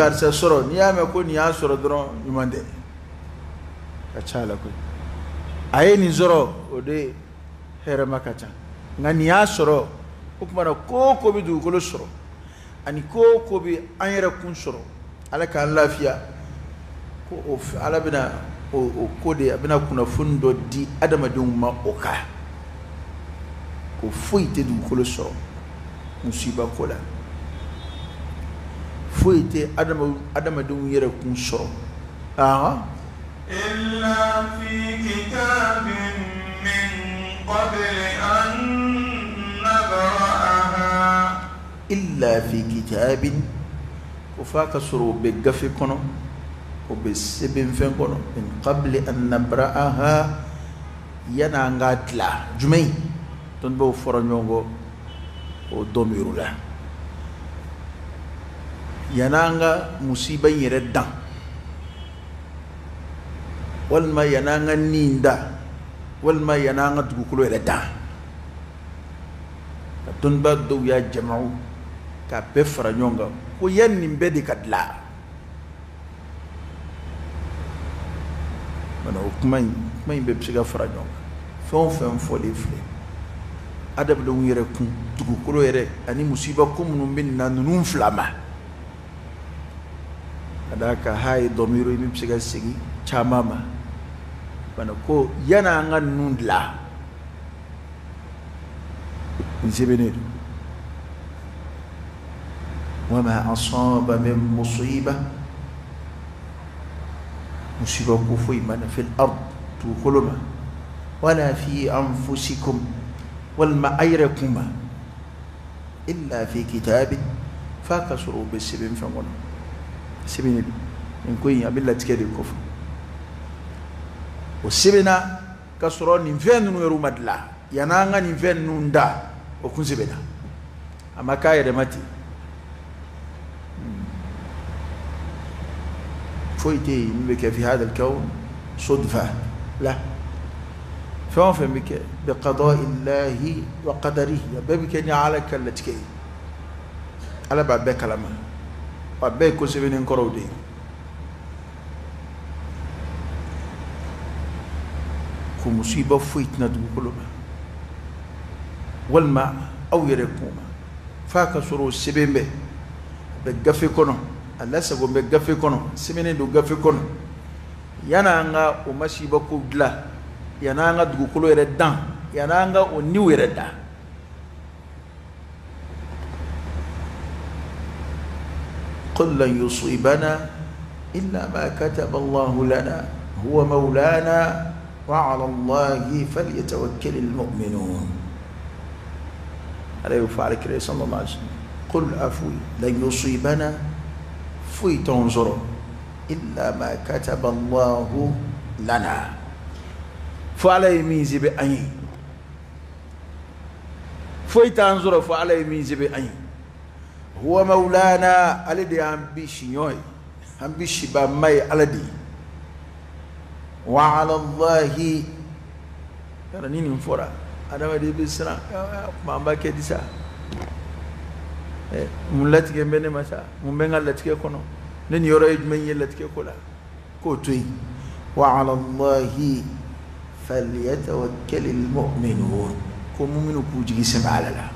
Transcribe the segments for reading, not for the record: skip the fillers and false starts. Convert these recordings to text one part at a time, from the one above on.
Karisa sɔrɔ, n'i y'a mɛn ko nin y'a sɔrɔ dɔrɔn, ɲuman tɛ ka ca la koyi. A ye nin sɔrɔ, o de hɛrɛma ka ca. Nka nin y'a sɔrɔ, o tuma na ko o ko bɛ dugukolo sɔrɔ ani ko o ko bɛ an yɛrɛ kun sɔrɔ, Ala k'an lafiya, ko o Ala bɛna o ko de, a bɛna kunnafoni dɔ di adamadenw ma o kan, ko foyi tɛ dugukolo sɔrɔ musiba ko la, foyi tɛ adamadenw yɛrɛ kun sɔrɔ. Illa fi kitabin min qabli an nabra'aha. Illa fi kitabin, ko f'a ka sɔrɔ o bɛ gafe kɔnɔ, o bɛ sɛbɛnfɛn kɔnɔ, min qabli an nabra'aha, yan'an k'a dilan. Jumɛn? Dɔnnibaw fɔra ɲɔgɔn kɔ o dɔmiru la. Yan'an ka musiba in yɛrɛ dan, walima yan'an ka nin da, walima yan'an ka dugukolo yɛrɛ dan. Ka dɔnnibaa dɔw y'a jamaw k'a bɛɛ fara ɲɔgɔn kan ko yan nin bɛɛ de ka dilan. Mana o kuma in bɛɛ bɛ se ka fara ɲɔgɔn kan. Fɛn o fɛn fɔlen filɛ, adamadenw yɛrɛ kun, dugukolo yɛrɛ ani musiba ko minnu bɛ na ninnu fila ma, ka d'a kan ha ye dɔmiru ye min bɛ se ka segin caman ma. Bana ko yan'an ka ninnu dilan, nin sɛbɛnnen don. Wama asaba min musiba, musiba ko foyi ma na fil ard, dugukolo ma, wala fi anfusikum, walima a yɛrɛ kun ma, illa fi kitabin, f'a ka sɔrɔ o bɛ sɛbɛn fɛn kɔnɔ, sɛbɛnnen don. Nin ko in a bɛ latigɛ de kɔfɛ, o sɛbɛnna ka sɔrɔ nin fɛn ninnu yɛrɛ ma dilan. Yan'an ka nin fɛn ninnu da, o kun sɛbɛnna, a ma k'a yɛrɛ ma ten. Foyi tɛ yen min bɛ kɛ fi hadal kawn sudfa la. Fɛn o fɛn bɛ kɛ bi qada'illahi wa qadarihi, a bɛɛ bɛ kɛ ni Ala ka latigɛ ye. Ala b'a bɛɛ kalama, a bɛɛ ye ko sɛbɛnnen kɔrɔw de ye. Ko musiba foyi tɛna dugukolo ma walima aw yɛrɛ kun ma, f'a ka sɔrɔ o sɛbɛn bɛ, a bɛ gafe kɔnɔ, a lasago bɛ gafe kɔnɔ, sɛbɛnnen don gafe kɔnɔ. Yan'an ka o masiba kow dilan, yan'an ka dugukolo yɛrɛ dan, yan'an ka o niw yɛrɛ dan. Qul lan yusibana illa ma kataba Allahu lana huwa maulana wa ala Allahi falyatawakkalil mu'minun. Ala y'o fɔ Alakira sallallahu alaihi wasallam. Qul afwi lan yusibana, foyi t'anw sɔrɔ, illa ma kataba Allahu lana, fo Ala ye min sɛbɛn an ye. Foyi t'an sɔrɔ fo Ala ye min sɛbɛn an ye. Huwa maulana, ale de y'an bisiɲɔ ye, an bisibama ye Ala de ye. Wa ala Allahi, yala ni nin fɔra adamaden bɛ siran, kuma an b'a kɛ di sa, mun latigɛ bɛ ne ma sa, mun bɛ n ka latigɛ kɔnɔ, ne niyɔrɔ ye jumɛn ye latigɛ ko la, k'o to yen. Wa ala Allahi falyatawakkalil mu'minun, ko muminu k'u jigi sɛmɛ Ala la,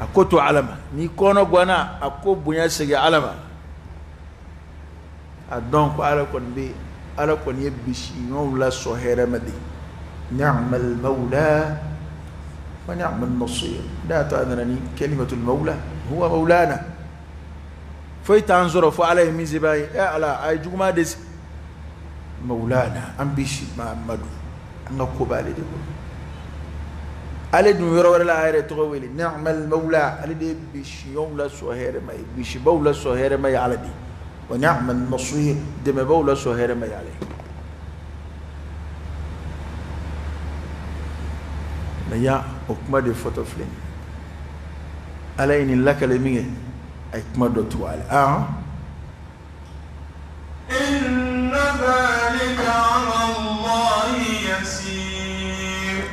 a ko to Ala ma. N'i kɔnɔ ganna, a ko bonya segin Ala ma. A dɔn ko Ala kɔni bɛ, Ala kɔni ye bisiɲɔgɔnw lasɔn hɛrɛ ma de. Ni'mal mawla wa ni'mal nasir. Da to a nana ni kalimatul mawla, huwa mawlana. Foyi t'an sɔrɔ fo Ala ye min sɛbɛn an ye. Ala, a ye juguman de mawlana, an bisi Mamadu, an ka ko b'ale de bolo. Ale dun yɔrɔ wɛrɛ la a yɛrɛ tɔgɔ wele ni'mal mawla, ale de ye bisiɲɔgɔnw lasɔn hɛrɛ ma ye, bisibaw lasɔn hɛrɛ ma ye Ala de ye. Wa ni'mal nasir, dɛmɛbaw lasɔn hɛrɛ ma ye Ala ye. Mɛ yan o kuma de fɔtɔ filɛ nin ye. Ala ye nin lakale min kɛ, a ye kuma dɔ tugu a la.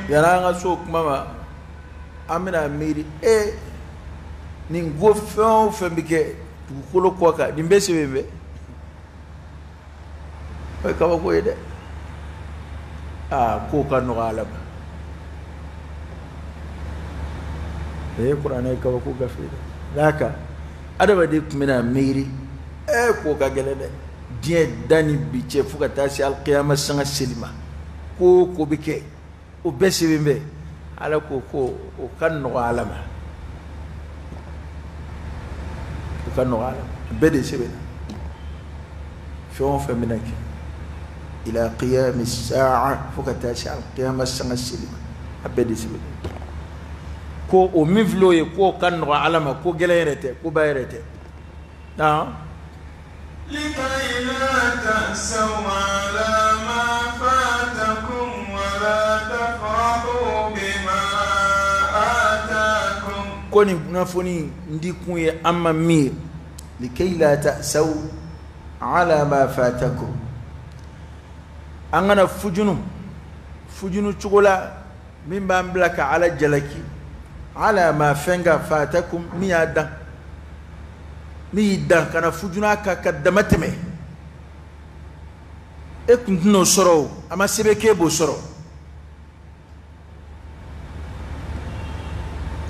Yanni an ka s'o kuma ma, an bɛna miiri nin ko fɛn o fɛn bɛ kɛ Dugukolo kɔ kan, nin bɛɛ sɛbɛn bɛ. O ye kabako ye dɛ. Aa, k'o ka nɔgɔ Ala ma. O ye kuranɛ ye kabako gafe ye dɛ. N'a kan adamaden tun bɛna miiri, k'o ka gɛlɛn dɛ. Diɲɛ dan ni bi cɛ fo ka taa se alikiyama sanga seli ma, ko o ko bɛ kɛ, o bɛɛ sɛbɛn bɛ. Ala ko ko o ka nɔgɔ Ala ma, o ka nɔgɔ Ala ma. Bɛɛ de sɛbɛnna, fɛn o fɛn bɛna kɛ ila qiyami saa, fo ka taa se alikiyama sanga seli ma, a bɛɛ de sɛbɛnna. Ko o min filɛ o ye, k'o ka nɔgɔ Ala ma, ko gɛlɛn yɛrɛ tɛ, ko ba yɛrɛ tɛ. Ko nin kunnafoni n di kun ye an ma min ye, likay la ta'saw ala ma fatakum, an kana fujunu fujunu cogo la min b'an bila ka Ala jalaki, ala ma fɛn kan, fatakum min y'a dan, min y'i dan, kana fujunu a kan ka dama tɛmɛ. E kun tɛn'o sɔrɔ o, a ma sɛbɛn k'e b'o sɔrɔ.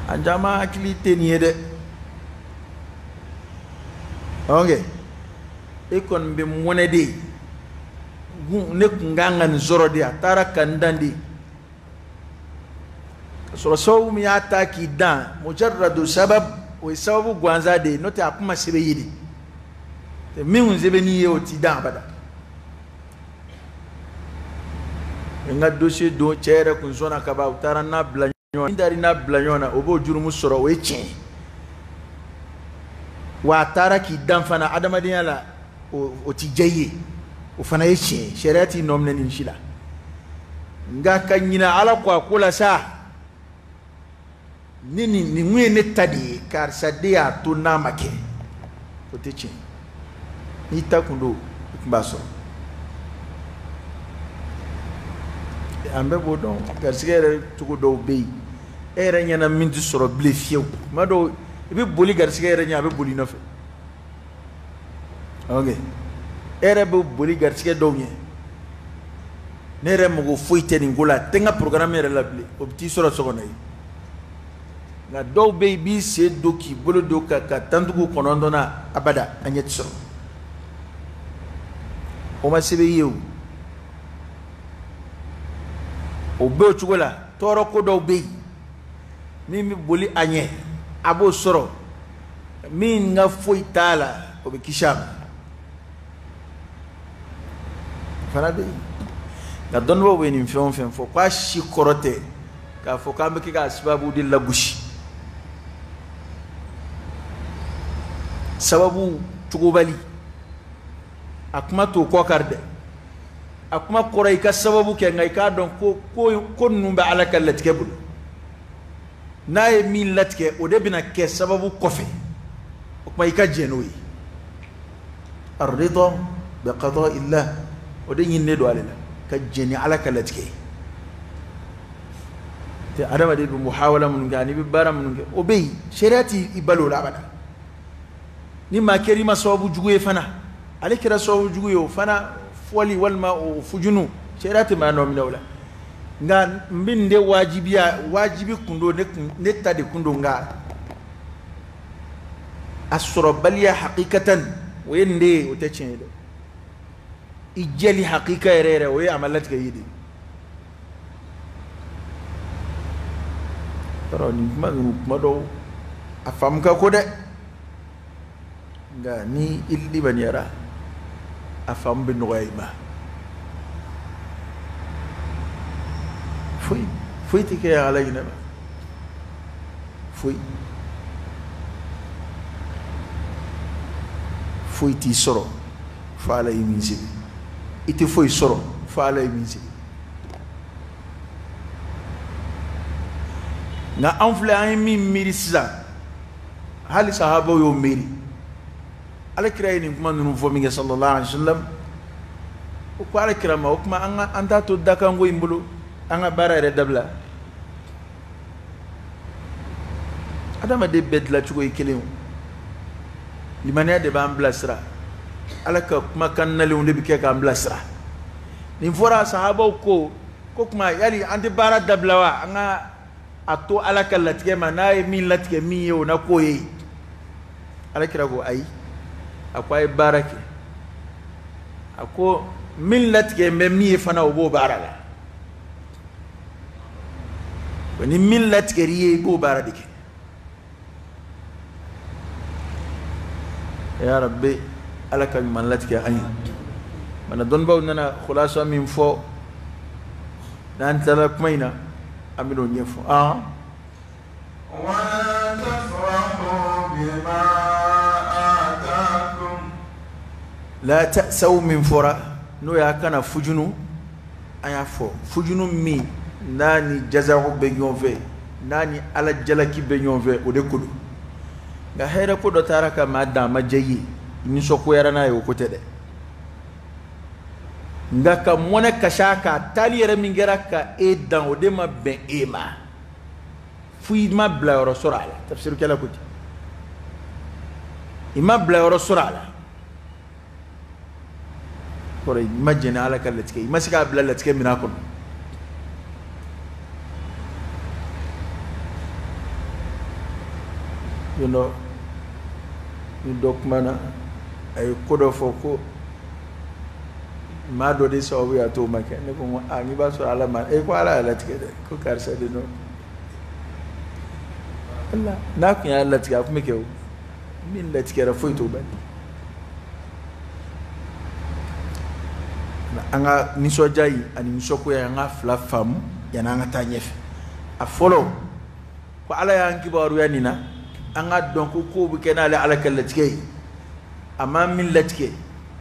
An caman hakili tɛ nin ye dɛ. Ok, e kɔni bɛ mɔnɛ de, ne kun kan ka nin sɔrɔ de, a taara ka n dan de. Ka sɔrɔ sababu min y'a ta k'i dan, mujarradu sabab, o ye sababu gansan de ye, n'o tɛ a kuma sɛbɛn ye de. Min kun sɛbɛn n'i ye, o t'i dan abada. N ka dossier don, cɛ yɛrɛ kun sɔnna ka ban, u taara n'a bila ɲɔgɔn na. Min taara n'a bila ɲɔgɔn na, o b'o jurumu sɔrɔ, o ye tiɲɛ ye. Wa a taara k'i dan fana adamadenya la, o ti diya i ye, o fana ye tiɲɛ ye. Sariya t'i nɔ minɛ nin si la. Nka ka ɲinɛ Ala kɔ a ko la sa, ni nin kun ye ne ta de ye, karisa de y'a to n'a ma kɛ, o tɛ tiɲɛ. N'i ta kun don, i tun b'a sɔrɔ. An bɛɛ b'o dɔn, garisɛgɛ yɛrɛ cogo dɔw bɛ yen, e yɛrɛ ɲɛna min tɛ sɔrɔ bilen fiyewu. Tuma dɔw i bɛ boli garisɛgɛ yɛrɛ ɲɛ, a bɛ boli i nɔfɛ. Ok, e yɛrɛ bɛ boli garisɛgɛ dɔw ɲɛ, ne yɛrɛ mago foyi tɛ nin ko la, a tɛ n ka programme yɛrɛ la bilen, o bɛ t'i sɔrɔ so kɔnɔ yen. Nka dɔw bɛ yen, i b'i sen don k'i bolo don ka tantugu 9 na, abada a ɲɛ tɛ sɔrɔ. O ma sɛbɛn i ye o. O bɛ o cogo la. Tɔɔrɔ ko dɔw bɛ yen, min bɛ boli a ɲɛ, a b'o sɔrɔ, min ka foyi t'a la, o bɛ kisi a ma. O fana bɛ yen. Nka dɔnnibaaw bɛ nin fɛn o fɛn fɔ, k'a si kɔrɔ tɛ k'a fɔ k'an bɛ kɛ k'a sababu de lagosi. Sababu cogobali, a kuma t'o kɔ kari dɛ. A kuma kɔrɔ i ka sababu kɛ, nka i k'a dɔn ko ko ninnu bɛ Ala ka latigɛ bolo. N'a ye min latigɛ, o de bɛna kɛ sababu kɔfɛ. O tuma i ka jɛn n'o ye. Ar-rida bi qada'illah, o de ɲininen don ale la, ka jɛn ni Ala ka latigɛ ye. Tɛ adamaden bɛ muhawala minnu kɛ ani i bɛ baara minnu kɛ, o bɛ yen, sariya t'i balo o la abada. Ni maa kɛra i ma sababu jugu ye fana, ale kɛra sababu jugu ye, o fana fɔli walima o fujunu, sariya tɛ maa nɔ minɛ o la. Nka n bɛ nin de wajibiya, wajibi kun don, ne ta de kun don, nka a sɔrɔbaliya hakikatan o ye nin de ye, o tɛ tiɲɛ ye dɛ. I jɛli hakika yɛrɛ yɛrɛ, o ye a ma latigɛ i ye de. Yɔrɔ nin kuma ninnu, kuma dɔw a faamu ka ko dɛ, nka ni i limaniyara, a faamu bɛ nɔgɔya i ma. Foyi foyi tɛ kɛ Ala ɲinɛ ma, foyi foyi t'i sɔrɔ fo Ala ye min sɛbɛn. I tɛ foyi sɔrɔ fo Ala ye min sɛbɛn. Nka an filɛ, an ye min miiri sisan, hali sahabaw y'o miiri. Ala kira ye nin kuma ninnu fɔ min kɛ, sallallahu alaihi wasallam, o ko ala kira ma, o kuma an ka an t'a to dakanko in bolo, an ka baara yɛrɛ dabila. Adamaden bɛɛ dilancogo ye kelen o. Limaniya de b'an bilasira, Ala ka kumakan nalenw de bɛ kɛ k'an bilasira. Nin fɔra sahabaw ko ko kuma yali an tɛ baara dabila wa, an ka a to Ala ka latigɛ ma, n'a ye min latigɛ min ye o na k'o ye. Ala kira ko ayi, a ko a ye baara kɛ, a ko min latigɛ bɛ min ye fana o b'o baara la, ni min latigɛr'i ye i b'o baara de kɛ. Ya Rabbi, Ala ka ɲuman latigɛ an ye. Mana dɔnnibaw nana khulasa min fɔ n'an tilala kuma in na, an bɛn'o ɲɛfɔ. Wala tafrahu bima atakum. La ta'saw min fɔra n'o y'a kana fujunu, an y'a fɔ fujunu min n'a ni jazaw bɛ ɲɔgɔn fɛ, n'a ni Ala jalaki bɛ ɲɔgɔn fɛ, o de ko don. Nka hɛrɛ ko dɔ taara ka maa dan a ma diya i ye, nisɔngoyara n'a ye, o ko tɛ dɛ. Nka ka mɔnɛ kasi a kan, taali yɛrɛ min kɛra ka e dan, o de ma bɛn e ma, fo i ma bilayɔrɔ sɔrɔ a la. Tafsirikɛla ko ten, i ma bilayɔrɔ sɔrɔ a la, kɔrɔ i ma jɛn ni Ala ka latigɛ, i ma se k'a bila latigɛ minɛn kɔnɔ. Don dɔ ni dɔ kumana, a ye ko dɔ fɔ ko maa dɔ de sababu y'a to o ma kɛ. Ne ko n ko aa, n'i b'a sɔrɔ Ala ma, e ko Ala y'a latigɛ dɛ, ko karisa de nɔ. Ala n'a tun y'a latigɛ a tun bɛ kɛ o, min latigɛra foyi t'o bali. An ka nisɔndiya in ani nisɔngoya an ka fila faamu yanni an ka taa ɲɛfɛ. A fɔlɔ, ko Ala y'an kibaruya nin na, an ka dɔn ko kow bɛ kɛ n'ale Ala ka latigɛ ye, a ma min latigɛ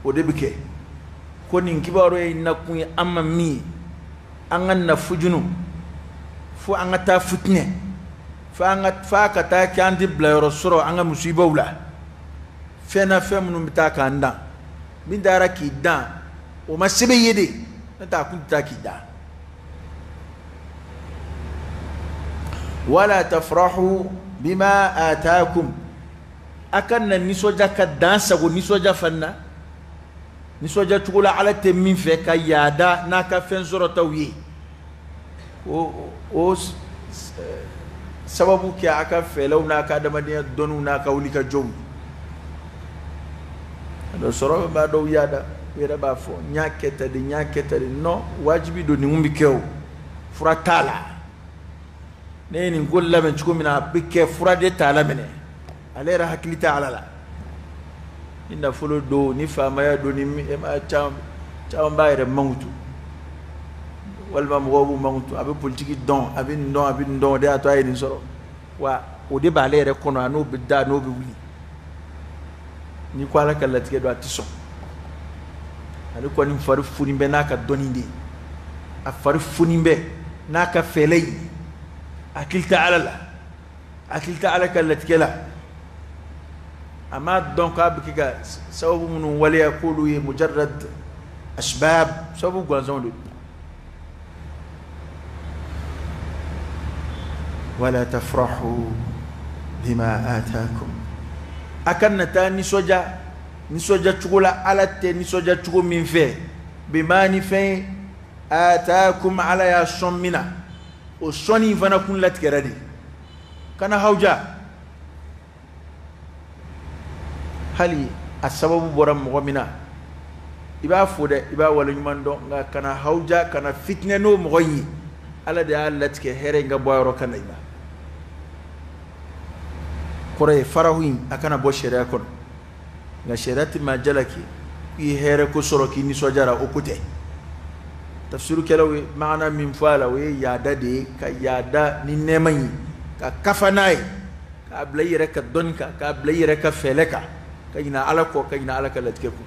o de bɛ kɛ. Ko nin kibaruya in nakun ye an ma min ye, an ka na fujunu fo an ka taa fitinɛ, fo an ka f'a ka taa kɛ an tɛ bilayɔrɔ sɔrɔ an ka musibaw la, fɛn na fɛn minnu bɛ taa k'an dan. Min taara k'i dan o ma sɛbɛn ye de, n'o tɛ a kun tɛ taa k'i dan. Wala tafrahu bima atakum, a ka na nisɔndiya ka dan sago nisɔndiya fana na, nisɔndiya cogo la Ala tɛ min fɛ, ka yaada n'a ka fɛn sɔrɔtaw ye, o sababu kɛ a ka fɛlɛw n'a ka adamadenya dɔnniw n'a ka wulikajɔw ye. A dɔ sɔrɔ b'a dɔw yaada, u yɛrɛ b'a fɔ n y'a kɛ tan de, n y'a kɛ tan de. Non, wajibi don, nin kun bɛ kɛ o, fura t'a la. Ne ye nin ko labɛn cogo min na, a bɛ kɛ, fura de t'a la minɛ. Ale yɛrɛ hakili tɛ Ala la. Ni nafolo don, ni faamaya don, ni e ma caman b'a yɛrɛ mankutu, walima mɔgɔw b'u mankutu, a bɛ politiki dɔn, a bɛ nin dɔn, a bɛ nin dɔn, o de y'a to a ye nin sɔrɔ. Wa o de b'ale yɛrɛ kɔnɔ, a n'o bɛ da, a n'o bɛ wuli. N'i ko Ala ka latigɛ don, a tɛ sɔn. Ale kɔni fari foni bɛ n'a ka dɔnni de ye, a fari foni bɛ n'a ka fɛlɛ ye, hakili tɛ Ala la, hakili tɛ Ala ka latigɛ la. A m'a dɔn k'a bɛ kɛ ka sababu minnu waleya k'olu ye mujarrad asbab, sababu gansanw de don. Wala tafrahu bima atakum, a kana taa nisɔndiya nisɔndiya cogo la Ala tɛ nisɔndiya cogo min fɛ, bima ni fɛn ye, atakum Ala y'a sɔn min na, o sɔnni fana kun latigɛra de. Kana hawuja, hali a sababu bɔra mɔgɔ min na, i b'a fo dɛ, i b'a waleɲuman dɔn, nka kana hawuja, kana fitinɛ n'o mɔgɔ in ye. Ala de y'a latigɛ hɛrɛ in ka bɔ a yɔrɔ ka na i ma. Kɔrɔ ye farahu in a kana bɔ sariya kɔnɔ, nka sariya tɛ maa jalaki k'i ye hɛrɛ ko sɔrɔ k'i nisɔndiyara, o ko tɛ. Tafsirukɛlaw ye maana min fɔ a la, o ye yaada de ye, ka yaada ni nɛɛma in ye, ka kafa n'a ye, k'a bila i yɛrɛ ka dɔnni kan, k'a bila i yɛrɛ ka fɛlɛ kan, ka ɲinɛ Ala kɔ, ka ɲinɛ Ala ka latigɛ kɔ.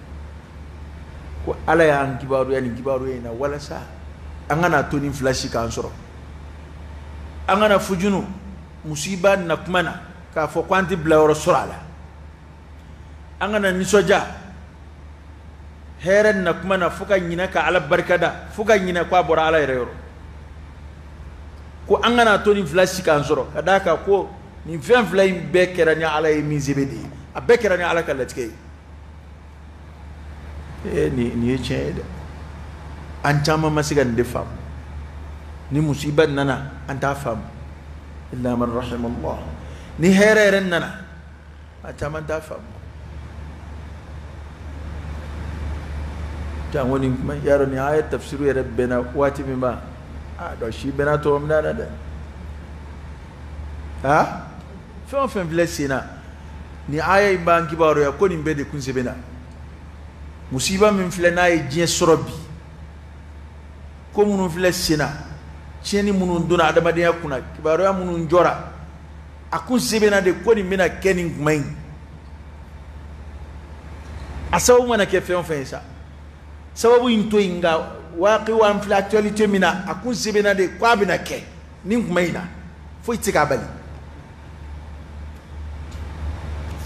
Ko Ala y'an kibaruya nin kibaruya in na walasa an kana to nin fila si k'an sɔrɔ, an kana fujunu musiba na kuma na k'a fɔ ko an tɛ bilayɔrɔ sɔrɔ a la, an kana nisɔndiya hɛrɛ na kuma na fo ka ɲinɛ ka Ala barikada, fo ka ɲinɛ ko a bɔra Ala yɛrɛ yɔrɔ. Ko an kana to nin fila si k'an sɔrɔ, ka d'a kan ko nin fɛn fila in bɛɛ kɛra ni Ala ye min sɛbɛn de ye. A bɛɛ kɛra ni Ala ka latigɛ ye. Ee, nin ye tiɲɛ ye dɛ. An caman ma se ka nin de faamu. Ni musiba nana, an t'a faamu, illa man rahimallah. Ni hɛrɛ yɛrɛ nana, a caman t'a faamu. Jango nin kuma yarɔ, nin aya tafsiru yɛrɛ bɛnna waati min ma, a dɔ si bɛnna tɔgɔ min na dɛ. A fɛn o fɛn filɛ sen na, nin aya in b'an kibaruya ko nin bɛɛ de kun sɛbɛnna. Musiba min filɛ n'a ye diɲɛ sɔrɔ bi, ko minnu filɛ sen na, tiɲɛni minnu donna adamadenya kunna, kibaruya minnu jɔra, a kun sɛbɛnna de ko nin bɛna kɛ nin kuma in. A sababu mana kɛ fɛn o fɛn ye sa, sababu in to yen, nka waaqiw an filɛ actualité min na, a kun sɛbɛnna de ko a bɛna kɛ nin kuma in na. Foyi tɛ se k'a bali,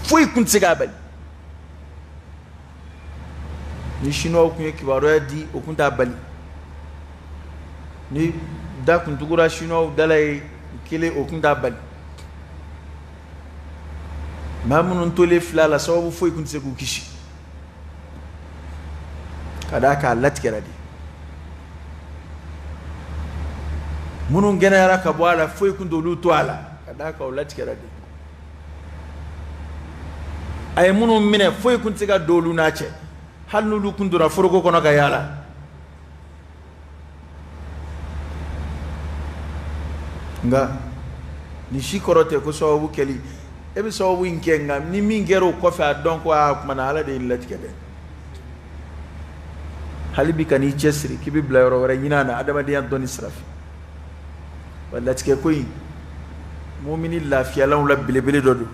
foyi kun tɛ se k'a bali. Ni Chinois kun ye kibaruya di, o kun t'a bali. Ni da kun tugura Chinois dala ye kelen, o kun t'a bali. Maa minnu tolen filɛ a la, sababu foyi kun tɛ se k'u kisi, ka d'a kan a latigɛra de. Minnu kɛnɛyara ka bɔ a la, foyi kun t'olu to a la, ka d'a kan o latigɛra de. A ye minnu minɛ, foyi kun tɛ se ka don olu n'a cɛ, hali n'olu kun donna foroko kɔnɔ ka yaala. Nka nin si kɔrɔ tɛ ko sababu kɛli. E bɛ sababu in kɛ, nka ni min kɛra o kɔfɛ, a dɔn ko aa, kuma na Ala de ye latigɛ dɛ. Hali bi ka n'i cɛsiri k'i bɛ bila yɔrɔ wɛrɛ ɲini a na adamadenya dɔnni sira fɛ. Wa latigɛ ko in, mumini lafiyalanw la belebele dɔ don.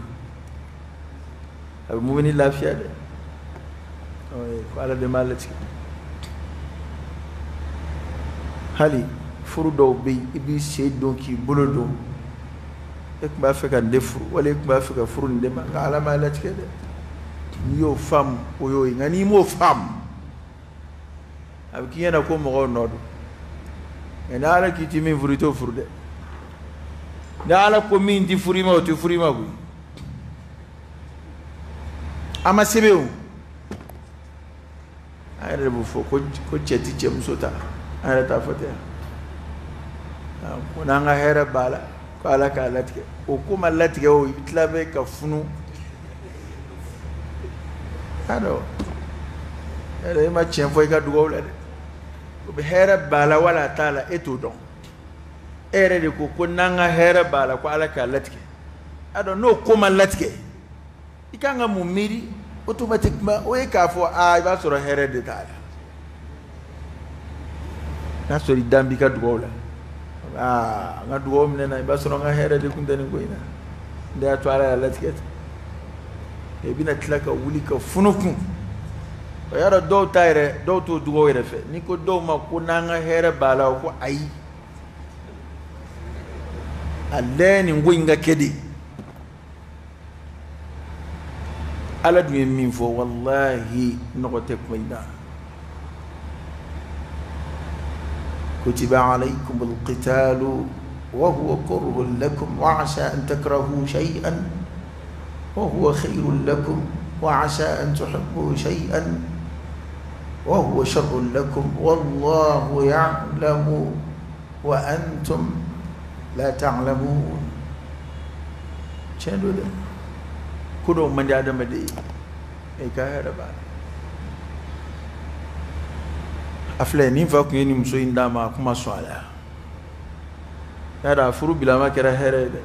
A bɛ mumini lafiya dɛ, ko Ala de m'a latigɛ. Hali furu dɔw bɛ yen, i b'i sen don k'i bolo don, e tun b'a fɛ ka nin de furu, wala e tun b'a fɛ ka furu nin de ma, nka Ala m'a latigɛ dɛ. N'i y'o faamu, o y'o ye. Nka n'i m'o faamu, a bɛ k'i ɲɛna ko mɔgɔw nɔ don. Nka ni Ala k'i ti min furu, i t'o furu dɛ. Ni Ala ko min ti furu i ma, o ti furu i ma koyi. A ma sɛbɛn o, an yɛrɛ de b'o fɔ ko cɛ ti cɛmuso ta. An yɛrɛ t'a fɔ ten yan ko n'an ka hɛrɛ b'a la, ko Ala k'a latigɛ. O ko ma latigɛ o, i bɛ tila bɛ ka funu. K'a dɔn yɛrɛ, e ma tiɲɛ fɔ i ka dugawu la dɛ. O bɛ hɛrɛ b'a la wala a t'a la, e t'o dɔn. E yɛrɛ de ko ko n'an ka hɛrɛ b'a la, ko Ala k'a latigɛ. A dɔn n'o ko ma latigɛ, i kan ka mun miiri automatiquement? O ye k'a fɔ aa, i b'a sɔrɔ hɛrɛ de t'a la. N'a sɔrɔ i dan b'i ka dugawu la, aa, n ka dugawu minɛ na, i b'a sɔrɔ n ka hɛrɛ de kun tɛ nin ko in na, n de y'a to Ala y'a latigɛ ten. I bɛna tila ka wuli ka funu kun. O y'a dɔn, dɔw ta yɛrɛ, dɔw t'o dugawu yɛrɛ fɛ. N'i ko dɔw ma ko n'an ka hɛrɛ b'a la, o ko ayi, a lɛ nin ko in ka kɛ de. Ala dun ye min fɔ, walahi, nɔgɔ tɛ kuma in na. Kutiba alaykum alqitalu wa huwa kurhun lakum wa asa an takrahu shay'an wa huwa khayrun lakum wa asa an tuhibbu shay'an wa huwa sharrun lakum wallahu ya'lamu wa antum la ta'lamun. Tiɲɛ don dɛ, ko dɔw man di adamaden ye, i ka hɛrɛ b'a la. A filɛ nin fa kun ye nin muso in d'a ma, a kuma sɔn a la. Y'a dɔn, a furu bilama kɛra hɛrɛ ye dɛ.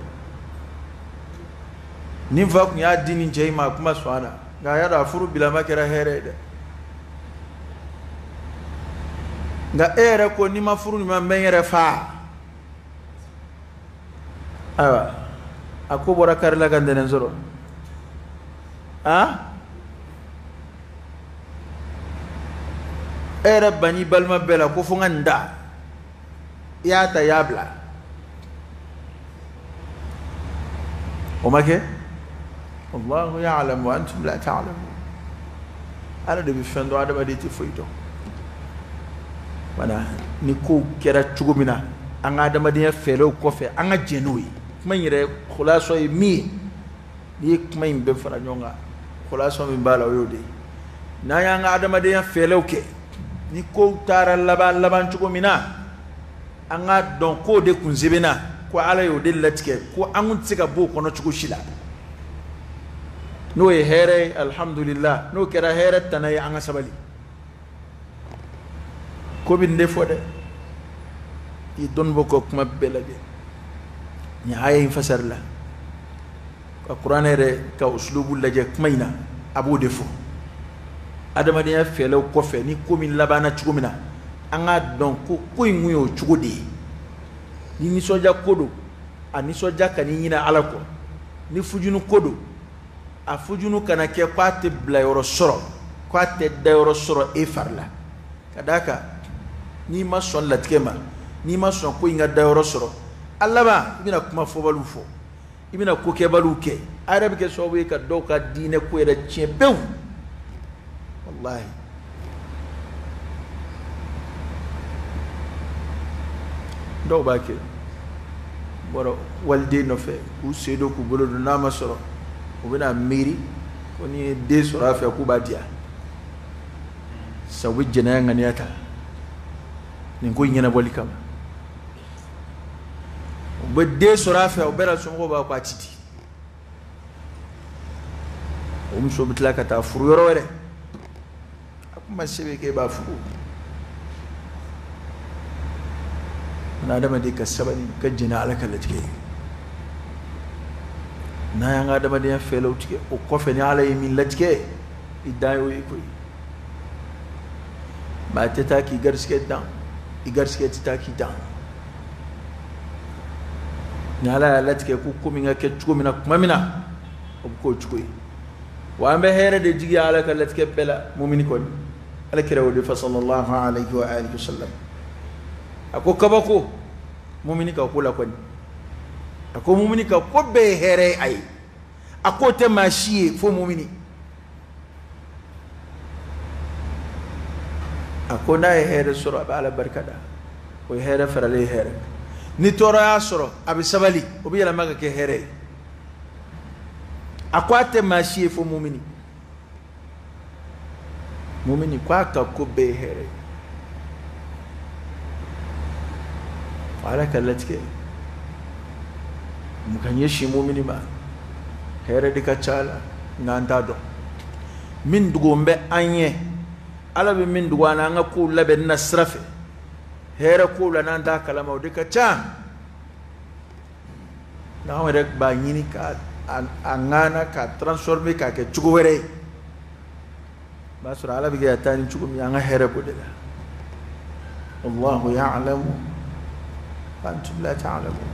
Nin fa kun y'a di nin cɛ in ma, a kuma sɔn a la, nka a y'a dɔn, a furu bilama kɛra hɛrɛ ye dɛ. Nka e yɛrɛ ko n'i ma furu nin ma, n bɛ n yɛrɛ faa. Ayiwa, a ko bɔra kari la ka ntɛnɛn sɔrɔ. A e yɛrɛ banni balima bɛɛ la ko fo n ka nin da, i y'a ta, i y'a bila, o ma kɛ. Allahu ya'lamu wa antum la ta'lamun. Ala de bɛ fɛn dɔn, adamaden tɛ foyi dɔn. Wala ni kow kɛra cogo min na, an ka adamadenya fɛɛrɛw kɔfɛ, an ka jɛn n'o ye. Kuma in yɛrɛ khulasɔ ye min ye, n'i ye kuma in bɛɛ fara ɲɔgɔn kan Kɔlasɔn min b'a la, o y'o de ye. N'an y'an ka adamadenya fɛlɛw kɛ, ni kow taara laban laban cogo min na, an k'a dɔn k'o de kun sɛbɛnna, ko Ala y'o de latigɛ, ko an kun tɛ se ka bɔ o kɔnɔ cogo si la. N'o ye hɛrɛ ye, alihamudulila. N'o kɛra hɛrɛ tana ye, an ka sabali. Ko bɛ nin de fɔ dɛ. I ye dɔnnibaaw ka kuma bɛɛ lajɛ nin aya in fasari la, ka kuranɛ yɛrɛ ka usulubu lajɛ kuma in na, a b'o de fɔ. Adamadenya fɛlɛw kɔfɛ, ni ko min labanna cogo min na, an k'a dɔn ko ko in kun y'o cogo de ye. Ni nisɔndiya ko don, a nisɔndiya kan'i ɲinɛ Ala kɔ. Ni fujunu ko don, a fujunu kana kɛ k'a tɛ bilayɔrɔ sɔrɔ, k'a tɛ dayɔrɔ sɔrɔ e fari la. Ka d'a kan n'i ma sɔn latigɛ ma, n'i ma sɔn ko in ka dayɔrɔ sɔrɔ, a laban i bɛna kuma fɔbaliw fɔ, i bɛna kokɛbaliw kɛ, a yɛrɛ bɛ kɛ sababu ye ka dɔw ka diinɛ ko yɛrɛ tiɲɛ pewu. Walahi, dɔw b'a kɛ bɔra waliden nɔfɛ k'u sen don k'u bolo don, n'a ma sɔrɔ u bɛna miiri ko ni ye den sɔrɔ a fɛ k'u b'a diya sa, u bɛ jɛnɛya ŋaniya ta nin ko in ɲɛnabɔli kama. U bɛ den sɔrɔ a fɛ, o bɛɛ la somɔgɔw b'a ko a ti di. O muso bɛ tila ka taa furu yɔrɔ wɛrɛ. A kuma se bɛ k'e b'a furu. Na adamaden ka sabali, ka jɛn Ala ka latigɛ ye. N'an y'an ka adamadenya fɛlɛw tigɛ, o kɔfɛ ni Ala ye min latigɛ, i dan y'o ye koyi. Maa tɛ taa k'i garisigɛ dan, i garisigɛ tɛ taa k'i dan. Ni Ala y'a latigɛ ko ko min ka kɛ cogo min na tuma min na, o bɛ k'o cogo ye. Wa an bɛ hɛrɛ de jigi Ala ka latigɛ bɛɛ la. Mumini kɔni, Ala kira o de fɔ sallallahu alayhi wa alihi wa sallam. A ko kabako mumini ka ko la kɔni, a ko mumini ka ko bɛɛ ye hɛrɛ ye a ye. A k'o tɛ maa si ye fo mumini. A ko n'a ye hɛrɛ sɔrɔ, a bɛ Ala barika da, o ye hɛrɛ faralen ye hɛrɛ. Ni tɔɔrɔ y'a sɔrɔ, a bɛ sabali, o bɛ yɛlɛma ka kɛ hɛrɛ ye. A ko a tɛ maa si ye fo mumini. Mumini ko a ka ko bɛɛ ye hɛrɛ ye. Ala ka latigɛ mun ka ɲɛsin mumini ma, hɛrɛ de ka ca la, nka an t'a dɔn min dogo bɛ an ɲɛ. Ala bɛ min dogo an na an ka kow labɛnni na sira fɛ, hɛrɛ kow la, n'an t'a kalama, o de ka ca. N'anw yɛrɛ b'a ɲini ka a ŋana k'a transformer k'a kɛ cogo wɛrɛ ye, o b'a sɔrɔ Ala bɛ ka taa ni cogo min, an ka hɛrɛ b'o de la. Wallahu ya'lamu wa antum la ta'lamun,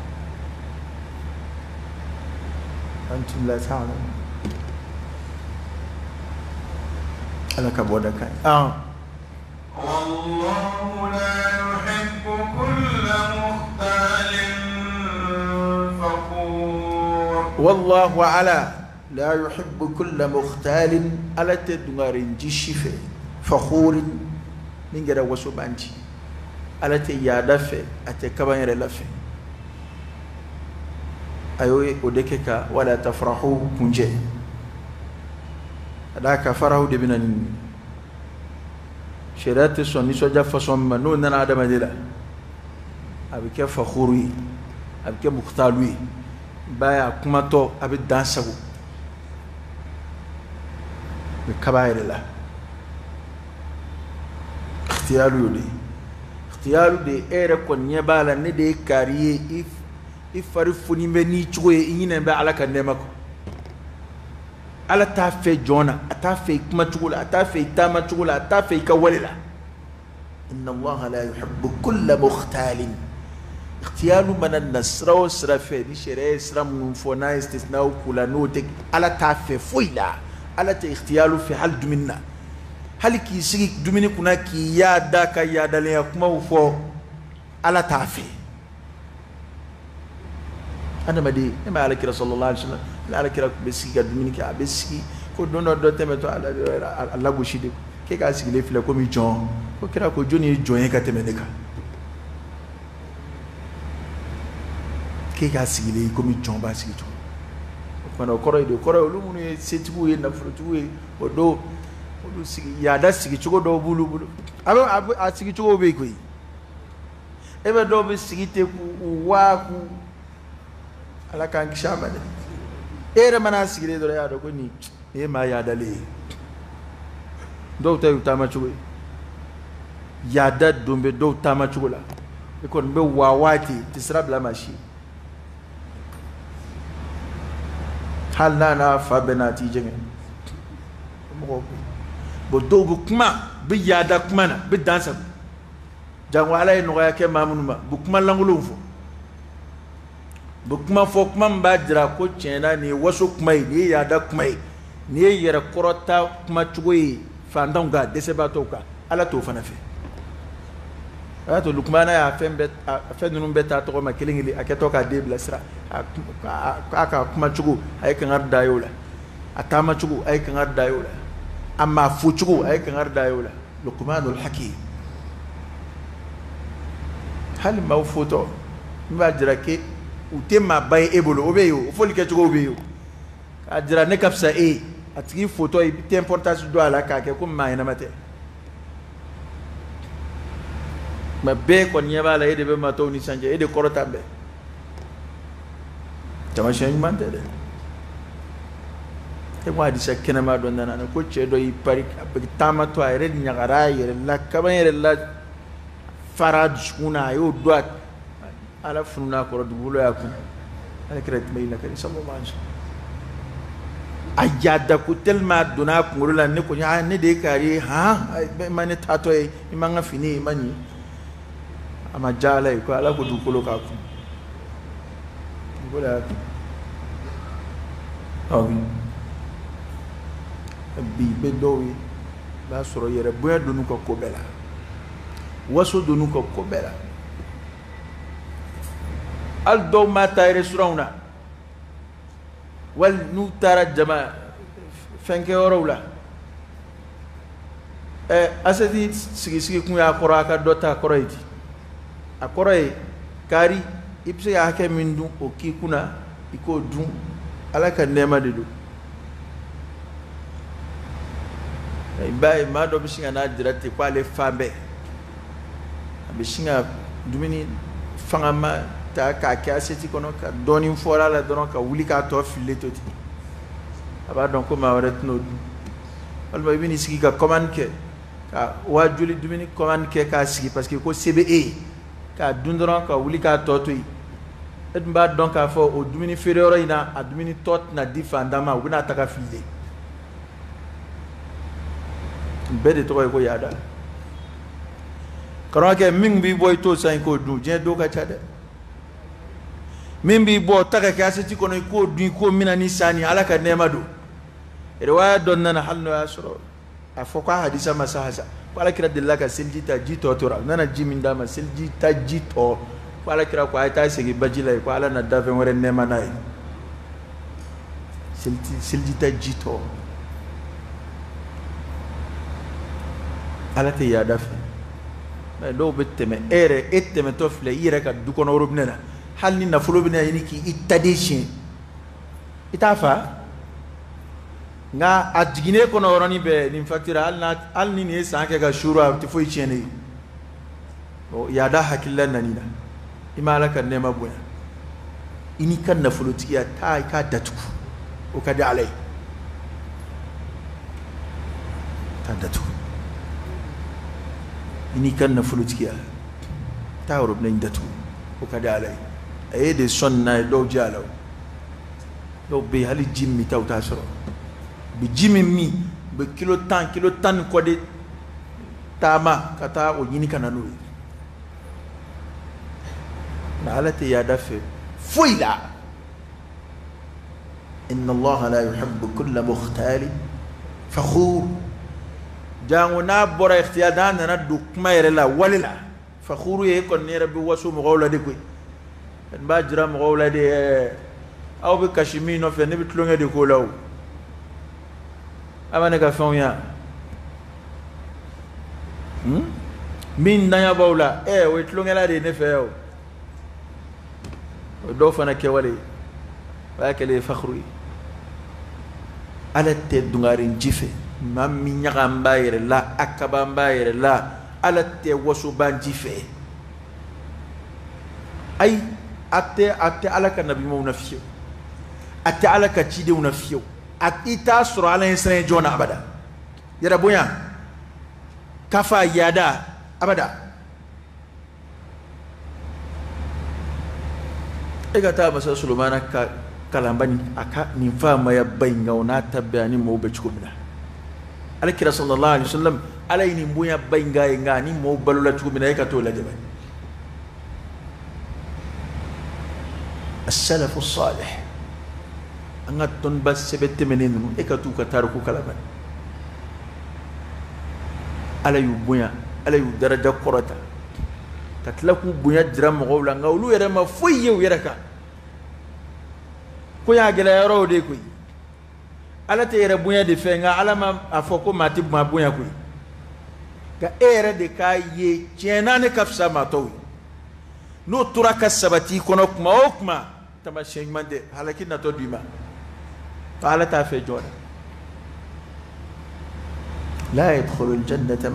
antum la ta'lamun. Ala ka bɔ da kan ye. Wallahu la yuhibbu kulla mukhtalin fakhur. Wallahu ala la yuhibbu kulla mukhtalin, Ala tɛ dungarenji si fɛ, fakhurin, min kɛra wasobanci. Ala tɛ yaada fɛ, a tɛ kaban yɛrɛ la fɛ. A y'o o de kɛ ka wala tafrahu kuncɛ. Ka d'a kan farahu de bɛ na nin sariya tɛ sɔn nisɔndiya fasɔn min ma, n'o nana adamaden la, a bɛ kɛ fakhuru ye, a bɛ kɛ mukhtalu ye. I b'a ye a kumatɔ, a bɛ dan sago, a bɛ kaba yɛrɛ la. Ikhtiyalu y'o de ye. Ikhtiyalu de ye, e yɛrɛ kɔni ɲɛ b'a la, ne de ye kari ye, i fari foni bɛ n'i cogo ye, i ɲinɛ bɛ Ala ka nɛɛma kɔ. Ala t'a fɛ jɔn na, a t'a fɛ i kumacogo la, a t'a fɛ i taamacogo la, a t'a fɛ i ka wale la. Inna Allaha la yuhibbu kulla mukhtalin. Ikhtiyalu mana na sira o sira fɛ, ni sariya ye sira minnu fɔ, n'a ye istisnaw k'u la, n'o tɛ, Ala t'a fɛ foyi la. Ala tɛ ikhtiyalu fɛ hali dumuni na. Hali k'i sigi dumuni kunna k'i yaada ka yaadalenya kumaw fɔ, Ala t'a fɛ. Adamaden, ne ma Ala kira sallallahu alaihi wasallam, ni Ala kira tun bɛ sigi ka dumuni kɛ, a bɛ sigi ko don dɔ dɔ tɛmɛtɔ, a lagosi de k'e k'a sigilen filɛ komi jɔn. Ko kira ko jɔnni ye jɔn ye ka tɛmɛ ne kan? K'e k'a sigilen komi jɔn b'a sigi cogo. O Kumana o kɔrɔ ye di? O kɔrɔ ye olu minnu ye setigiw ye, nafolotigiw ye, o don olu sigi yaada sigicogo dɔw b'olu bolo. A bɛ a sigicogo bɛ yen koyi. E bɛ dɔw bɛ sigi ten k'u waa k'u Ala k'an kisi a ma dɛ. E yɛrɛ mana sigilen dɔrɔn, e y'a dɔn ko nin ye maa yaadalen ye. Dɔw ta y'u taamacogo ye, yaada don bɛ dɔw taamacogo la. E kɔni bɛ waa waati tɛ sira bila maa si ye, hali n'a n'a fa bɛɛ n'a t'i jɛngɛ mɔgɔw bɛ. Bon, dɔw bɛ kuma, bɛ yaada kuma na, bɛ dan sago. Jango Ala ye nɔgɔya kɛ maa minnu ma, bɛ kuma lankolonw fɔ, bɛ kuma fɔ, kuma min b'a jira ko tiɲɛ na nin ye waso kuma ye, nin ye yaada kuma ye, nin ye yɛrɛkɔrɔta kumacogo ye fantanw kan, dɛsɛbaatɔw kan. Ala t'o fana fɛ. O y'a to Lukumana y'a fɛn bɛɛ, a fɛn ninnu bɛɛ ta tɔgɔ ma kelen kelen, a kɛtɔ k'a den bilasira. A ka kumacogo, a ye kangari da ye o la. A taamacogo, a ye kangari da ye o la. A maa focogo, a ye kangari da ye o la. Lukumanul Hakim. Hali maaw fotɔ n b'a jira ke u tɛ maaba ye e bolo, o bɛ yen, o foli kɛcogo bɛ yen, o k'a jira ne ka fisa e ye. A tigi fotɔ, i tɛ importance don a la k'a kɛ komi maa ɲɛnama tɛ. Mɛ bɛɛ kɔni ɲɛ b'a la, e de bɛ maa tɔw ni sisan cɛ, e de kɔrɔta bɛɛ. Tamasiyɛn ɲuman tɛ dɛ. E ko hadisa kɛnɛma dɔ nana ko cɛ dɔ y'i pari, a bɛ taamatɔ, a yɛrɛ ɲagara a yɛrɛ la, kaban yɛrɛ la fara dusukun na, a y'o don, a Ala fununa a kɔrɔ, dugukolo y'a kun. Ala kira tun bɛ ɲininka kari sallallahu alaihi wasallam. A yaada ko tellement a donna a kunkolo la, ne ko aa, ne de ye kari ye, han, i ma ne taatɔ ye, i ma n ka fini ye, i ma nin. A ma diya Ala ye ko Ala ko dugukolo k'a kun, dugukolo y'a kun. Ɔ bi bɛ dɔw ye, i b'a sɔrɔ yɛrɛ bonya donn'u ka ko bɛɛ la, waso donn'u ka ko bɛɛ la. Hali dɔw ma taa restaurant na, wali n'u taara jama fɛnkɛyɔrɔw la, ɛ assiette sigi sigi kun y'a kɔrɔ, a ka dɔ ta. A kɔrɔ ye di? A kɔrɔ ye kari i bɛ se ka hakɛ min dun, o k'i kunna, i k'o dun, Ala ka nɛɛma de don. I b'a ye maa dɔ bɛ sin ka n'a jira ten ko ale fan bɛɛ, a bɛ sin ka dumuni fangama ta k'a kɛ assiette kɔnɔ, ka dɔɔnin fɔra a la dɔrɔn, ka wuli k'a tɔ fililen to ten. A b'a dɔn ko maa wɛrɛ tɛn'o dun. Walima i bɛ n'i sigi ka commande kɛ, ka waa joli dumuni commande kɛ k'a sigi, parce que ko se bɛ e ye, k'a dun dɔrɔn, ka wuli k'a tɔ to yen. E dun b'a dɔn k'a fɔ o dumuni feere yɔrɔ in na, a dumuni tɔ tɛna di fantan ma, u bɛna ta ka fili de. Bɛɛ de tɔgɔ ye ko yaada. Karamɔgɔkɛ, min b'i bɔ, i t'o san, i k'o dun. Diɲɛ don ka ca dɛ. Min b'i bɔ, ta ka kɛ assiette kɔnɔ, i k'o dun, i k'o mina ni sanni, Ala ka nɛɛma don. Riwaya dɔ nana, hali n'o y'a sɔrɔ a fɔ k'a hadisa ma sa hasa, ko Ala kira delila ka seliji ta, ji tɔ tora. U nana ji min d'a ma, seliji ta ji tɔ, ko Ala kira ko a ye taa segin baji la yen, ko Ala na dafɛn wɛrɛ nɛɛma n'a ye. Seliji ta ji tɔ. Ala tɛ yaada fɛ. Mɛ dɔw bɛ tɛmɛ e yɛrɛ, e tɛmɛtɔ filɛ i yɛrɛ ka du kɔnɔ robinet na, hali ni nafolo bɛna ɲini k'i ta den siɲɛ, i t'a fa. Nka a jiginnen kɔnɔ yɔrɔnin bɛɛ, nin facture, hali n'a hali ni nin ye san kɛ ka suuru, a tɛ foyi tiɲɛ ne ye. Yaada hakilila nani na, i ma Ala ka nɛɛma bonya. I n'i ka nafolotigiya, taa i k'a datugu, o ka di Ala ye. Taa datugu, i n'i ka nafolotigiya, taa robinet in datugu, o ka di Ala ye. A ye de sɔn n'a ye. Dɔw jɛ a la, dɔw bɛ yen, hali ji min ta u t'a sɔrɔ. U bɛ ji min min, u bɛ kilo 10, kilo 10 ni kɔ de taama ka taa o ɲini ka na n'o ye. Nka Ala tɛ yaada fɛ foyi la. Inna Allaha la yuhibbu kulla mukhtalin fakhur. Jango n'a bɔra ikhtiyar, n'a nana don kuma yɛrɛ la, wale la, fakhuru ye. E kɔni yɛrɛ bɛ waso mɔgɔw la de koyi. N b'a jira mɔgɔw la de, aw bɛ kasi min nɔfɛ, ne bɛ tulonkɛ de k'o la. O a ma ne ka fɛnw yan min danya b'aw la, o ye tulonkɛla de ye ne fɛ yan. O o dɔw fana kɛwale ye, o y'a kɛlen ye fakhuru ye. Ala tɛ dungarinji fɛ, maa min ɲagan b'a yɛrɛ la, a kaban b'a yɛrɛ la, Ala tɛ wasobanji fɛ. Ayi, a tɛ Ala ka nabiɲumanw na fiyewu, a tɛ Ala ka cidenw na fiyewu, i t'a sɔrɔ Ala ye siran jɔn na abada. Yɛrɛ bonya kafa yada abada. E ka taa masa Solomana ka kalanba nin, a ka nin faamaya ba in kan, o n'a ta bɛɛ ani mɔgɔw bɛ cogo min na. Ala kira sallallahu alaihi wasallam, Ala ye nin bonya ba in k'a ye, nka ani mɔgɔw balola cogo min na, e ka t'o lajɛ bani. As-salafu salih, an ka dɔnniba sɛbɛ tɛmɛnen ninnu, e ka t'u ka tariku kalan bani. Ala y'u bonya, Ala y'u daraja kɔrɔta, ka tila k'u bonya jira mɔgɔw la, nka olu yɛrɛ ma foyi ye u yɛrɛ kan. Ko y'a gɛlɛya yɔrɔw de ye koyi. Ala tɛ yɛrɛ bonya de fɛ, nka Ala ma a fɔ ko maa tɛ maa bonya koyi. Nka e yɛrɛ de k'a ye tiɲɛ na ne ka fisa maa tɔw ye. N'o tora ka sabati i kɔnɔ kuma o kuma, taamasiyɛn ɲuman tɛ, halaki natɔ d'i ma. Nka Ala t'a fɛ jɔn na. لا يدخل الجنة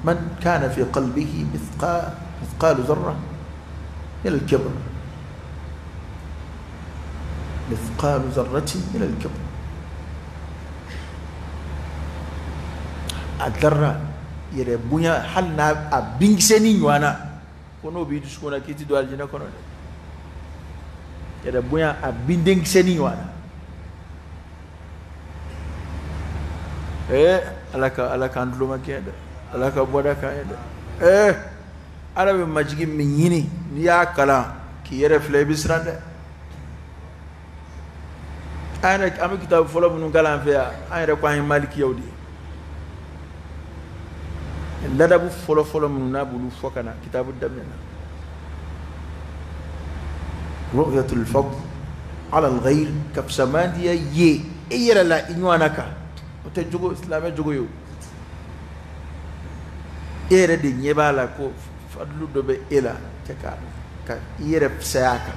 من كان في قلبه مثقال ذرة من الكبر، مثقال ذرة من الكبر. الذرة يربونا حلنا أبينسني وانا كنو بيدوس كنا كيتي دوال جنا كنو يربونا أبينسني وانا. Ala k'an tulo ma kɛ dɛ, Ala ka bɔda k'an ye dɛ. Ala bɛ majigin min ɲini, n'i y'a kalan k'i yɛrɛ filɛ, i bɛ siran dɛ. An yɛrɛ an bɛ kitabu fɔlɔ minnu kalan an fɛ yan, an yɛrɛ ko an ye malikiyaw de ye. Ladabu fɔlɔ fɔlɔ minnu n'a b'olu fɔ ka na kitabu daminɛ na. Ru'yatul fadl ala al-ghayr, ka fisamandiya ye e yɛrɛ la i ɲɔgɔnna kan. O tɛ jogo, silamɛ jogo ye o. E yɛrɛ de ɲɛ b'a la ko fadulu dɔ bɛ e la, cɛ ka i yɛrɛ fisaya a kan.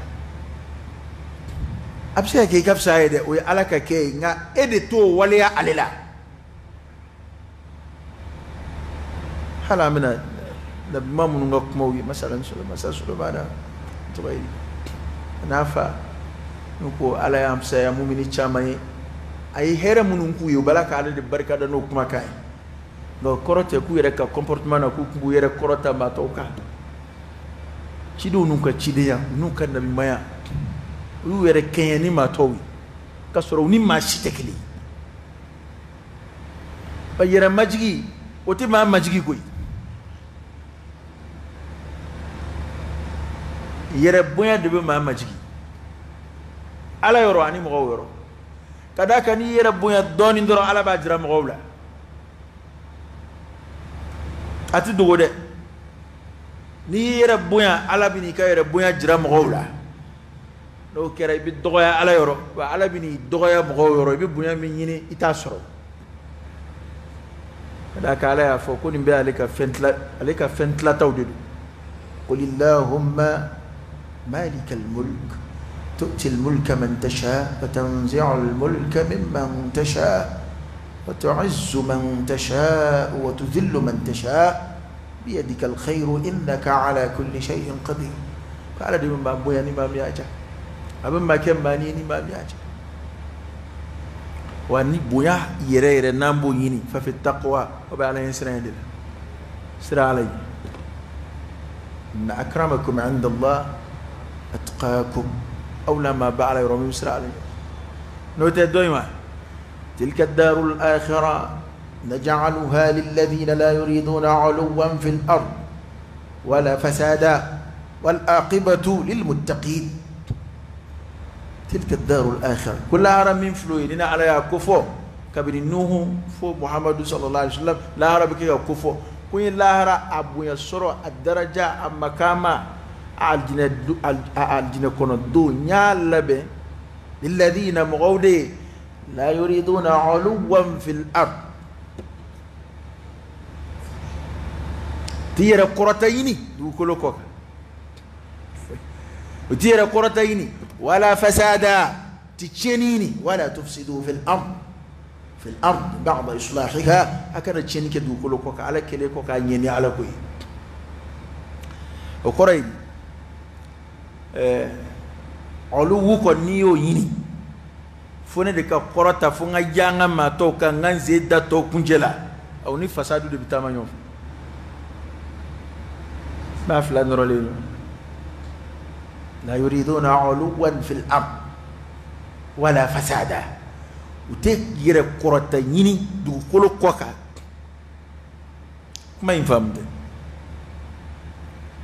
A bɛ se ka kɛ i ka fisaya ye dɛ, o ye Ala ka kɛ ye, nka e de t'o waleya ale la. Hali an bɛna nabiɲuman minnu ka kumaw ye, masalan masa Solomana tɔgɔ ye n'a fa, n'u ko Ala y'an fisaya mumini caman ye, a ye hɛrɛ minnu k'u ye, u b'a la k'ale de barika da n'o kumakan ye. Nka o kɔrɔ tɛ k'u yɛrɛ ka comportement na k'u tun b'u yɛrɛ kɔrɔta maa tɔw kan. Cidenw n'u ka cidenya, n'u ka nabiɲumanya, u y'u yɛrɛ kɛɲɛ ni maa tɔw ye, k'a sɔrɔ u ni maa si tɛ kelen ye. Ba yɛrɛ majigi, o tɛ maa majigi koyi. Yɛrɛ bonya de bɛ maa majigi, Ala yɔrɔ ani mɔgɔw yɔrɔ. Ka d'a kan n'i yɛrɛ bonya dɔɔnin dɔrɔn, Ala b'a jira mɔgɔw la. A tɛ dogo dɛ. N'i y'i yɛrɛ bonya, Ala bɛ n'i ka yɛrɛ bonya jira mɔgɔw la. N'o kɛra, i bɛ dɔgɔya Ala yɔrɔ, wa Ala bɛ n'i dɔgɔya mɔgɔw yɔrɔ, i bɛ bonya min ɲini, i t'a sɔrɔ. Ka d'a kan Ala y'a fɔ ko nin bɛɛ ale ka fɛn tila, ale ka fɛn tilataw de don. Qul illahumma malikal mulk tu'ti al-mulka man tasha wa tanzi'u al-mulka mimman tasha wa tu'izzu man tasha wa tudhillu man tasha biyadika al-khayru innaka ala kulli shay'in qadir. Ko Ala de bɛ maa bonya ni maa min y'a diya, a bɛ maa kɛ maa ni maa min y'a diya. Wa ni bonya yɛrɛ yɛrɛ n'an b'o ɲini, fa fi taqwa, o bɛ Ala ɲɛ siran de la, siran Ala ye. Inna akramakum 'inda Allah atqakum. Aw la maa ba Ala yɔrɔ min siran Ala ye. N'o tɛ dɔ in wa, tilka ad-darul akhirah naj'aluha lilladhina la yuriduna 'uluwwan fil ard wala fasada wal aqibatu lil muttaqin. Tilka ad-darul akhirah, ko lahara min filɛ o ye, ni Ala y'a kofɔ kabini Nuhu fo Muhamadu sallallahu alaihi wasallam, lahara bɛ kɛ ka kofɔ ko n ye lahara a bonya sɔrɔ, a daraja, a makama, a alijinɛ kɔnɔ don, n y'a labɛn lilladhina, mɔgɔw de ye, la yuriduna 'uluwwan fil ard, t'i yɛrɛ kɔrɔta ɲini dugukolo kɔ kan, o t'i yɛrɛ kɔrɔta ɲini, wala fasada, ti tiɲɛni ɲini, wala tufsidu fil ard, Fil ard ba'da islahiha, a kana tiɲɛni kɛ dugukolo kɔ kan Ala kɛlen kɔ k'a ɲɛ ni Ala ko ye. O kɔrɔ ye uluwu kɔni n'i y'o ɲini fo ne de ka kɔrɔta, fo n ka diya n ka maa tɔw kan, n ka n sen da tɔw kuncɛ la, aw ni fasadu de bɛ taama ɲɔgɔn fɛ. Maa fila nɔrɔlen don. La yuriduna uluwan fil ard wala fasada, u tɛ yɛrɛ kɔrɔta ɲini dugukolo kɔ kan. Kuma in faamu dɛ.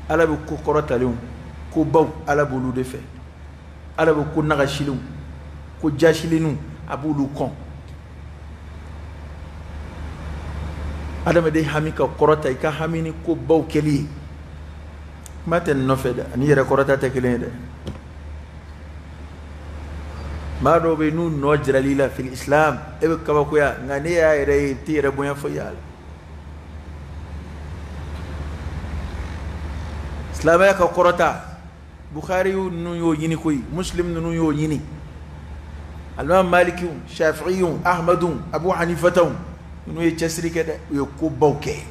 Ala bɛ ko kɔrɔtalenw, ko baw, Ala b'olu de fɛ. Ala bɛ ko nagasilenw, ko jasilenw, a b'olu kɔn. Adamaden hami ka kɔrɔta, i ka hami ni ko baw kɛli ye. Kuma tɛ nin nɔfɛ dɛ, ani yɛrɛ kɔrɔta tɛ kelen ye dɛ. Maa dɔw bɛ yen n'u nɔ jiral'i la fil islam, e bɛ kabakoya, nka n'e y'a yɛrɛ ye, i t'i yɛrɛ bonya foyi y'a la. Silamɛya ka kɔrɔta, Bukhari ninnu y'o ɲini koyi, Muslim ninnu y'o ɲini, alimami Malikiw, Shafi'iw, Ahmadu, Abu Hanifataw, ninnu ye cɛsiri kɛ dɛ, u ye kobaw kɛ.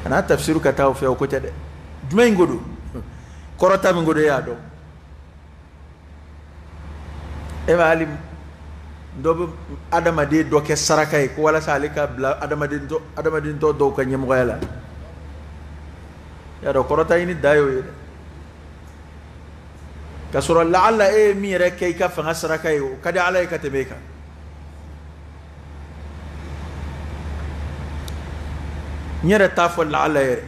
Kana tafsiru ka taa o fɛ, o ko tɛ dɛ. Jumɛn in ko don? Kɔrɔta min ko don, e y'a dɔn. E ma hali dɔ bɛ adamaden dɔ kɛ saraka ye ko walasa ale ka bila adamaden tɔ dɔw ka ɲɛmɔgɔya la. Y'a dɔn kɔrɔta ɲini da y'o ye dɛ. K'a sɔrɔ laala e ye min yɛrɛ kɛ i ka fanga saraka ye, o ka di Ala ye ka tɛmɛ e kan. N yɛrɛ t'a fɔ laala yɛrɛ,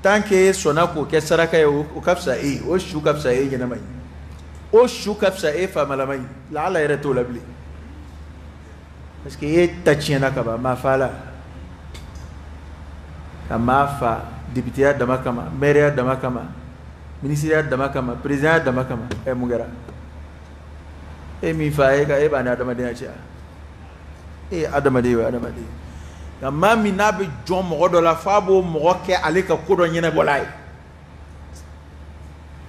tant que e sɔnna k'o kɛ saraka ye, o ka fisa e ye, o su ka fisa e ɲɛnama ye, o su ka fisa e faamalama ye. Laala yɛrɛ t'o la bilen, parce que e ta tiɲɛna ka ban. Maa fa la ka maa fa députéya dama kama, maire dama kama, ministériya dama kama, présidentya dama kama, ɛ mun kɛra? E min fa e ka e b'a ni adamadenya cɛ, e ye adamaden, o ye adamaden. Nka maa min n'a bɛ jɔn mɔgɔ dɔ la f'a b'o mɔgɔ kɛ ale ka ko dɔ ɲɛnabɔla ye,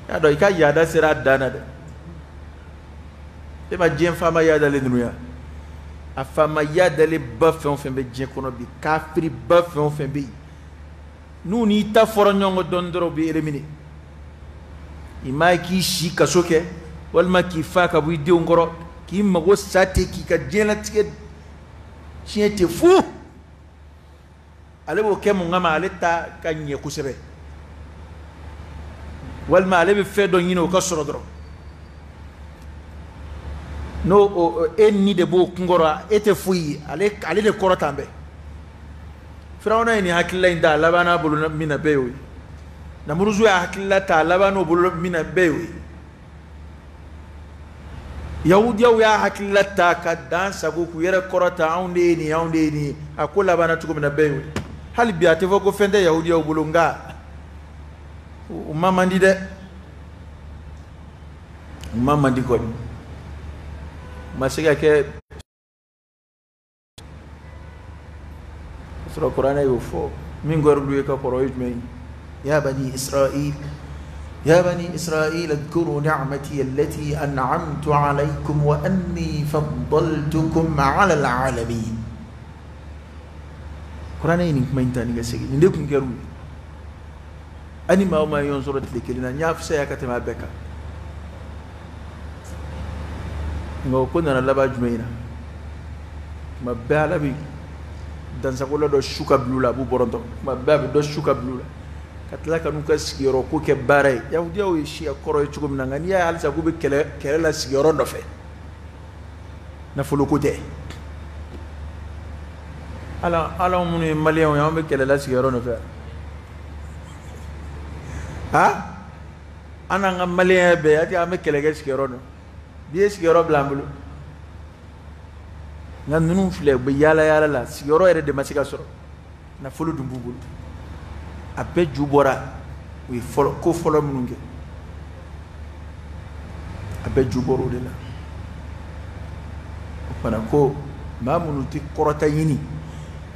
y'a dɔn i ka yaada sera a dan na dɛ. E ma diɲɛ faama yaadalen ninnu ya, a faama yaadalen ba fɛn o fɛn bɛ diɲɛ kɔnɔ bi, kafiri ba fɛn o fɛn bɛ yen, n'u n'i ta fɔra ɲɔgɔn kɔ dɔɔnin dɔrɔn, u bɛ éliminer. I ma k'i si kaso kɛ, walima k'i fa ka bɔ i denw kɔrɔ, k'i mago sa ten, k'i ka diɲɛlatigɛ tiɲɛ ten fu. Ale b'o kɛ mun kama? Ale ta ka ɲɛ kosɛbɛ, walima ale bɛ fɛn dɔ ɲini o ka sɔrɔ dɔrɔn. N'o o e ni de b'o kunkɔrɔ, e tɛ foyi ye, ale de kɔrɔ tan bɛɛ. Firawuna ye nin hakilila in ta, a laban n'a bolo min na, bɛɛ y'o ye. Namuruzu y'a hakilila ta, a laban n'o bolo min na, bɛɛ y'o ye. Yahudiyaw y'a hakilila ta ka dan sago k'u yɛrɛ kɔrɔta, anw de ye nin ye, anw de ye nin ye. A ko labanna cogo min na, bɛɛ y'o ye. Hali bi a tɛ fɔ ko fɛn tɛ yahudiyaw bolo, nka u ma man di dɛ, u ma man di kɔni, u ma se ka kɛ sɔrɔ. Kuranɛ y'o fɔ min kɛra ye ka kɔrɔ, o ye jumɛn ye? Ya bani Israil, ya bani Israil اذكروا نعمتي التي أنعمت عليكم وأني فضلتكم على العالمين. Kuranɛ ye nin kuma in ta ni ka segin, nin de tun kɛra u ye. Ani maa o maa ye ɲɔgɔn sɔrɔ tile kelen na, n y'a fisaya ka tɛmɛ a bɛɛ kan. Nka o ko nana laban jumɛn in na? Tuma bɛɛ Ala bɛ dansagola dɔ su ka bila u la, a b'u bɔrɔntɔ. Tuma bɛɛ a bɛ dɔ su ka bila u la, ka tila ka n'u ka sigiyɔrɔ ko kɛ baara ye. Yahudiyaw ye siya kɔrɔ ye cogo min na, nka n'i y'a ye halisa k'u bɛ kɛlɛ kɛlɛ la sigiyɔrɔ nɔfɛ, nafolo ko tɛ. Ala ala minnu ye maliyɛnw ye, anw bɛ kɛlɛ la sigiyɔrɔ nɔfɛ. Ha, an n'an ka maliyɛnya bɛɛ, an bɛ kɛlɛ kɛ sigiyɔrɔ nɔfɛ. Bi ye sigiyɔrɔ bila an bolo, nka ninnu filɛ, u bɛ yaala yaala la, sigiyɔrɔ yɛrɛ de ma se ka sɔrɔ, nafolo dun b'u bolo. A bɛɛ ju bɔra u ye fɔlɔ ko fɔlɔ minnu kɛ, a bɛɛ ju bɔra o de la. O fana ko maa minnu tɛ kɔrɔta ɲini,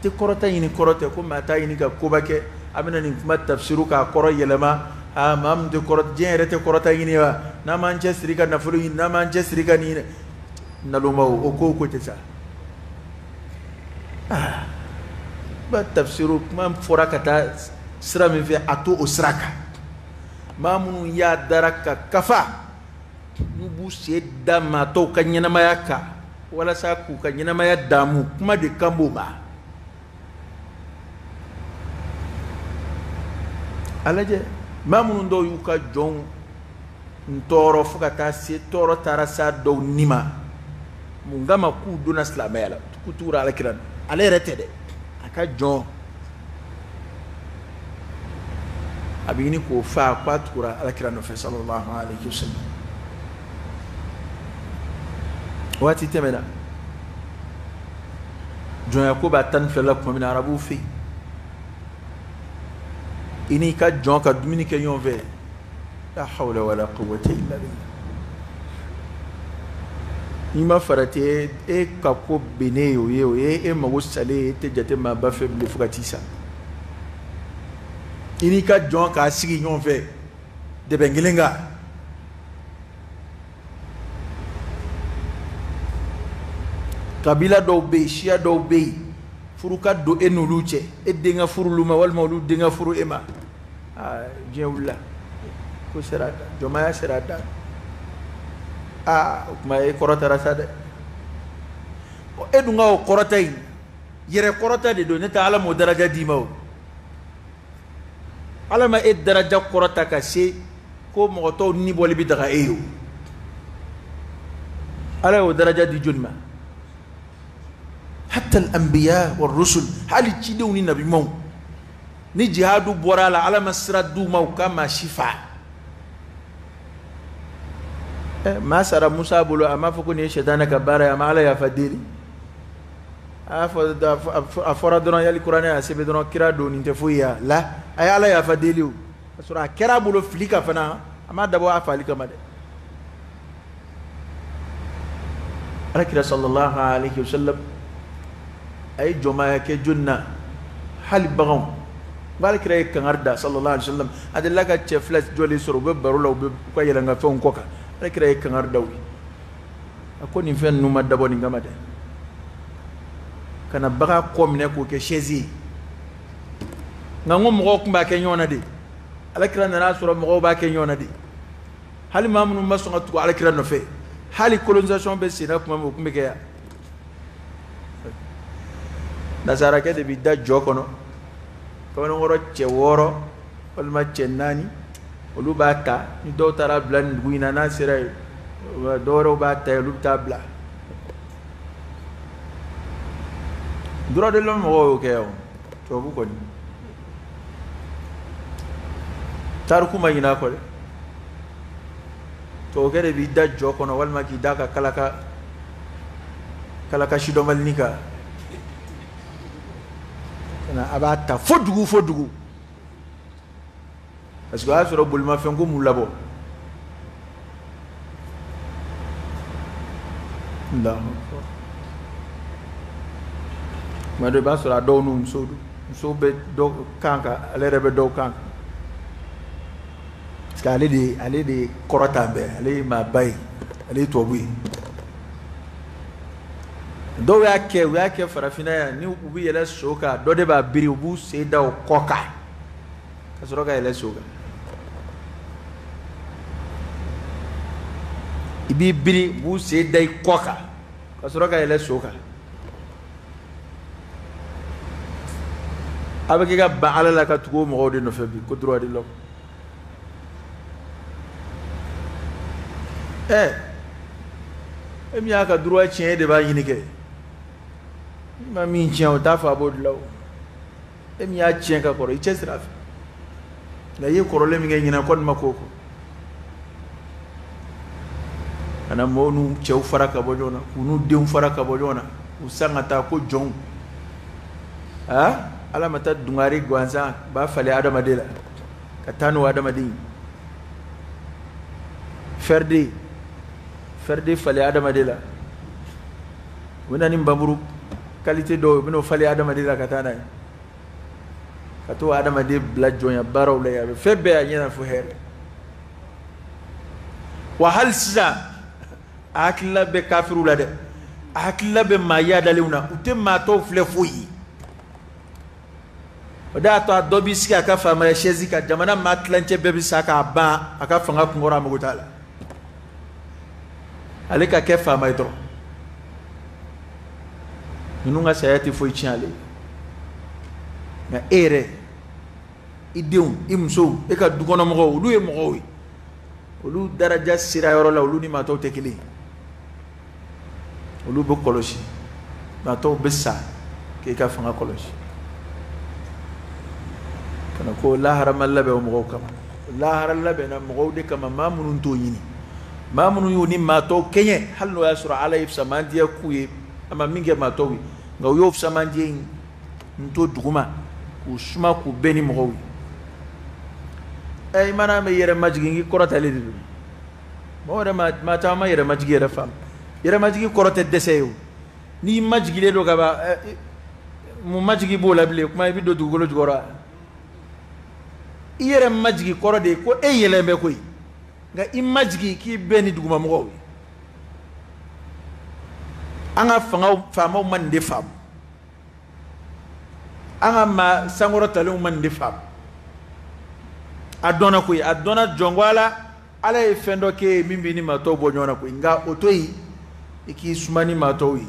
tɛ kɔrɔta ɲini, kɔrɔ tɛ ko maa t'a ɲini ka koba kɛ. A bɛna nin kuma tafsiru k'a kɔrɔ yɛlɛma. Aa, maa min tɛ kɔrɔ, diɲɛ yɛrɛ tɛ kɔrɔta ɲini wa? N'an m'an cɛ siri ka nafolo ɲini, n'an m'an cɛ siri ka nin ɲini, Nalomaw o ko ko tɛ sa. Ah, ba tafsiru kuma fɔra ka taa sira min fɛ, a to o sira kan. Maa minnu y'a dara ka kafa, n'u b'u sen da maa tɔw ka ɲɛnamaya kan walasa k'u ka ɲɛnamaya daamu, kuma de kan b'o ma. A lajɛ, maa minnu dɔw y'u ka jɔnw tɔɔrɔ fo ka taa se tɔɔrɔ taara s'a dɔw ni ma, mun kama? K'u donna silamɛya la, k'u tugura ala kira, ale yɛrɛ tɛ dɛ, a ka jɔn a bɛ ɲini k'o fa k'a tugura ala kira nɔfɛ sallallahu alaihi wasallam. Waati tɛmɛna, jɔnya ko b'a 12 la tuma min na arabuw fɛ yen, i n'i ka jɔn ka dumuni kɛ ɲɔgɔn fɛ, la hawla wala quwwata illa billah. N'i ma farati, e ka ko bennen ye o ye, o ye e mago salen ye, e tɛ jate maaba fɛ bilen fo ka t'i sa. I n'i ka jɔn k'a sigi ɲɔgɔn fɛ dɛbɛn kelen kan. Kabila dɔw bɛ yen, siya dɔw bɛ yen, furu ka don e n'olu cɛ, e den ka furu olu ma walima olu den ka furu e ma. Aa, diɲɛ wulila ko sera da, jɔnmaya sera da. Aa, o tuma e kɔrɔtara sa dɛ. E dun ka o kɔrɔta in, yɛrɛ kɔrɔta de don. Ne tɛ ala m'o daraja d'i ma. O ala ma e daraja kɔrɔta ka se ko mɔgɔ tɔw ni bɔli bɛ daga e ye. O ala y'o daraja di joli ma? Hatta al-anbiya wa rusul, hali cidenw ni nabimaw, ni jihadu bɔra a la, ala ma sira d'u ma u ka maa si faa. Ɛ, maa sara Musa bolo, a m'a fɔ ko nin ye sɛtanɛ ka baara ye, a ma ala yafa deli. A y'a fɔ, a fɔra dɔrɔn, yali kuranɛ y'a sɛbɛn dɔrɔn, kira don, nin tɛ foyi ye la, a ye ala yafa deli. O ka sɔrɔ a kɛra a bolo fili ka fana, a m'a dabɔ a faali kama dɛ. Ala kira sallallahu alaihi wasallam a ye jɔnmaya kɛ jɔni na? Hali baganw. N ala kira ye kangari da sallallahu alaihi wasallam. A delila ka cɛ fila jɔlen sɔrɔ, u bɛ baro la, u bɛ u ka yɛlɛnkanfɛnw kɔ kan. Ala kira ye kangari da u ye, a ko nin fɛn ninnu ma dabɔ nin kama dɛ, ka na bagan kɔ minɛ k'o kɛ chaise ye. Nka n ko mɔgɔw tun b'a kɛ ɲɔgɔn na de. Ala kira nana sɔrɔ mɔgɔw b'a kɛ ɲɔgɔn na de, hali maa minnu ma sɔn ka tugu ala kira nɔfɛ. Hali colonisation bɛ sen na tuma min, o tun bɛ kɛ yan. Nasarakɛ de b'i da jɔ kɔnɔ, kamalenkɔrɔ cɛ wɔɔrɔ walima cɛ naani, olu b'a ta. Ni dɔw taara bila nin dugu in na, n'a sera yen, dɔw wɛrɛw b'a ta yen, olu bɛ taa bila. Droit de l'homme mɔgɔw y'o kɛ yan. O tubabu kɔni tariku ma ɲinɛ a kɔ dɛ. Tubabukɛ de b'i da jɔ kɔnɔ walima k'i da ka kalaka kalaka sidɔnbalini kan, a b'a ta fo dugu fo dugu, parce que o y'a sɔrɔ bolimafɛn ko m'u labɔ. Allahu akbar. Tuma dɔ i b'a sɔrɔ a dɔw n'u musow don, musow bɛ dɔw kan kan, ale yɛrɛ bɛ dɔw kan kan, parce que ale de kɔrɔta bɛɛ, ale ye maaba ye, ale ye tubabu ye. Dɔw y'a kɛ, u y'a kɛ farafinna yan, ni u bɛ yɛlɛ so kan, dɔ de b'a biri, u b'u sen da o kɔ kan ka sɔrɔ ka yɛlɛ so kan. I b'i biri, u b'u sen da i kɔ kan ka sɔrɔ ka yɛlɛ so kan. A bɛ kɛ ka ban ala la ka tugu o mɔgɔw de nɔfɛ bi ko droit de l'homme. Ɛ, e min y'a ka droit tiɲɛ, e de b'a ɲini kɛ. I ma min tiɲɛ, o t'a fɔ a b'o dilan. O e min y'a tiɲɛ ka kɔrɔ, i cɛsiri a fɛ. Nka i ye kɔrɔlen min kɛ, ɲinɛ kɔni ma k'o kɔ. Ka na mɔgɔw n'u cɛw fara ka bɔ ɲɔgɔn na, k'u n'u denw fara ka bɔ ɲɔgɔn na, k'u san ka taa ko jɔnw. Aa, ala ma taa dungari gansan b'a falen adamaden la ka taa n'o adamaden ye. Fɛrɛden fɛrɛden falen adamaden la, u bɛ na ni npanmuru qualité dɔw ye, u bɛ n'o falen adamaden la ka taa n'a ye, ka t'o adamaden bila jɔnya baaraw la yen. A bɛ fɛn bɛɛ a ɲɛ na fo hɛrɛ. Wa hali sisan A hakilila bɛ kafiriw la dɛ, a hakilila bɛ maa yadalenw na, u tɛ maa tɔw filɛ foyi ye. O de y'a to a dɔ b'i sigi a ka faamaya chaise kan, jamana maa tilancɛ bɛɛ bɛ sa k'a ban a ka fanga kunkɔrɔ, a mago t'a la, ale ka kɛ faama ye dɔrɔn. Ninnu ka saya tɛ foyi tiɲɛ ale ye. Nka e yɛrɛ, i denw, i musow, e ka dukɔnɔmɔgɔw, olu ye mɔgɔw ye, olu daraja sera yɔrɔ la, olu ni maa tɔw tɛ kelen ye. Olu bɛ kɔlɔsi, maa tɔw bɛ sa k'e ka fanga kɔlɔsi. Kana ko lahara ma labɛn o mɔgɔw kama, lahara labɛnna mɔgɔw de kama, maa minnu t'o ɲini, maa minnu y'u ni maa tɔw kɛɲɛ, hali n'o y'a sɔrɔ Ala ye fisamandiya k'u ye, a ma min kɛ maa tɔw ye, nka u y'o fisamandiya in to duguma k'u suma k'u bɛn ni mɔgɔw ye. I mana mɛn yɛrɛ majigin, k'i kɔrɔtalen de don. Mɔgɔ yɛrɛ maa caman ma yɛrɛ majigin yɛrɛ faamu. Yɛrɛ majigin kɔrɔ tɛ dɛsɛ ye o. N'i majigilen don ka ban, mun majigin b'o la bilen? Kuma i bɛ don dugukolo jukɔrɔ. I yɛrɛ majigin kɔrɔ de ye ko e yɛlɛn bɛ koyi, nka i majigin k'i bɛn ni dugumamɔgɔw ye. An ka fangaw, faamaw ma nin de faamu. An ka maa sankɔrɔtalenw ma nin de faamu. A dɔnna koyi, a dɔnna jɔnko Ala, Ala ye fɛn dɔ k'e ye min b'i ni maa tɔw bɔ ɲɔgɔn na koyi, nka o to yen, i k'i suma ni maa tɔw ye,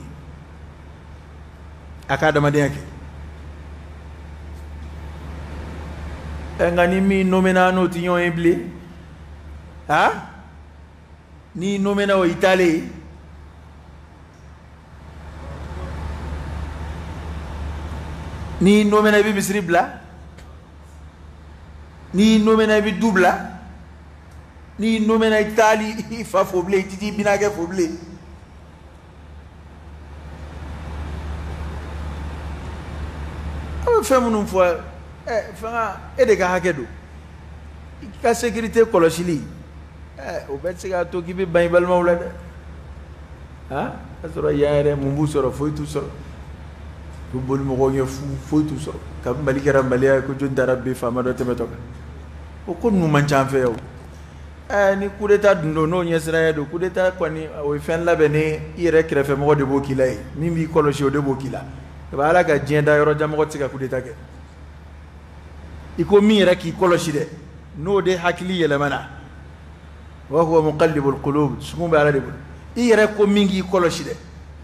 a ka adamadenya kɛ. Nka ni min nomena n'o tɛ ɲɔgɔn ye bilen, ha? N'i nomena o y'i taalen ye. N'i nomena i bɛ misiri bila, n'i nomena i bɛ du bila, n'i nomena i taali i fa fo bilen, i tɛ t'i binakɛ fo bilen. An bɛ fɛn minnu fɔ, fanga e de ka hakɛ don, i ka sécurité kɔlɔsili, o bɛɛ tɛ se k'a to k'i bɛ ban i balimaw la dɛ. Han, a sɔrɔ yan yɛrɛ mun b'u sɔrɔ? Foyi t'u sɔrɔ. U bɛ boli mɔgɔw ɲɛ fu, foyi t'u sɔrɔ. Kabi Mali kɛra Mali ye, ko jɔn taara bin faama dɔ tɛmɛtɔ kan? O ko ninnu man ca an fɛ yan o. Ni coup d'état dun don, n'o ɲɛsiranya don, coup d'état kɔni o ye fɛn labɛnnen, i yɛrɛ kɛrɛfɛmɔgɔ de b'o k'i la yen, min b'i kɔlɔsi o de b'o k'i la. Kabi Ala ka diɲɛ da yɔrɔ jan, mɔgɔ tɛ se ka coup d'état kɛ. I ko min yɛrɛ k'i kɔlɔsi dɛ, n'o de hakili yɛlɛmana, wa huwa muqallibul qulub, dusukun bɛ Ala de bolo. I yɛrɛ ko min k'i kɔlɔsi dɛ,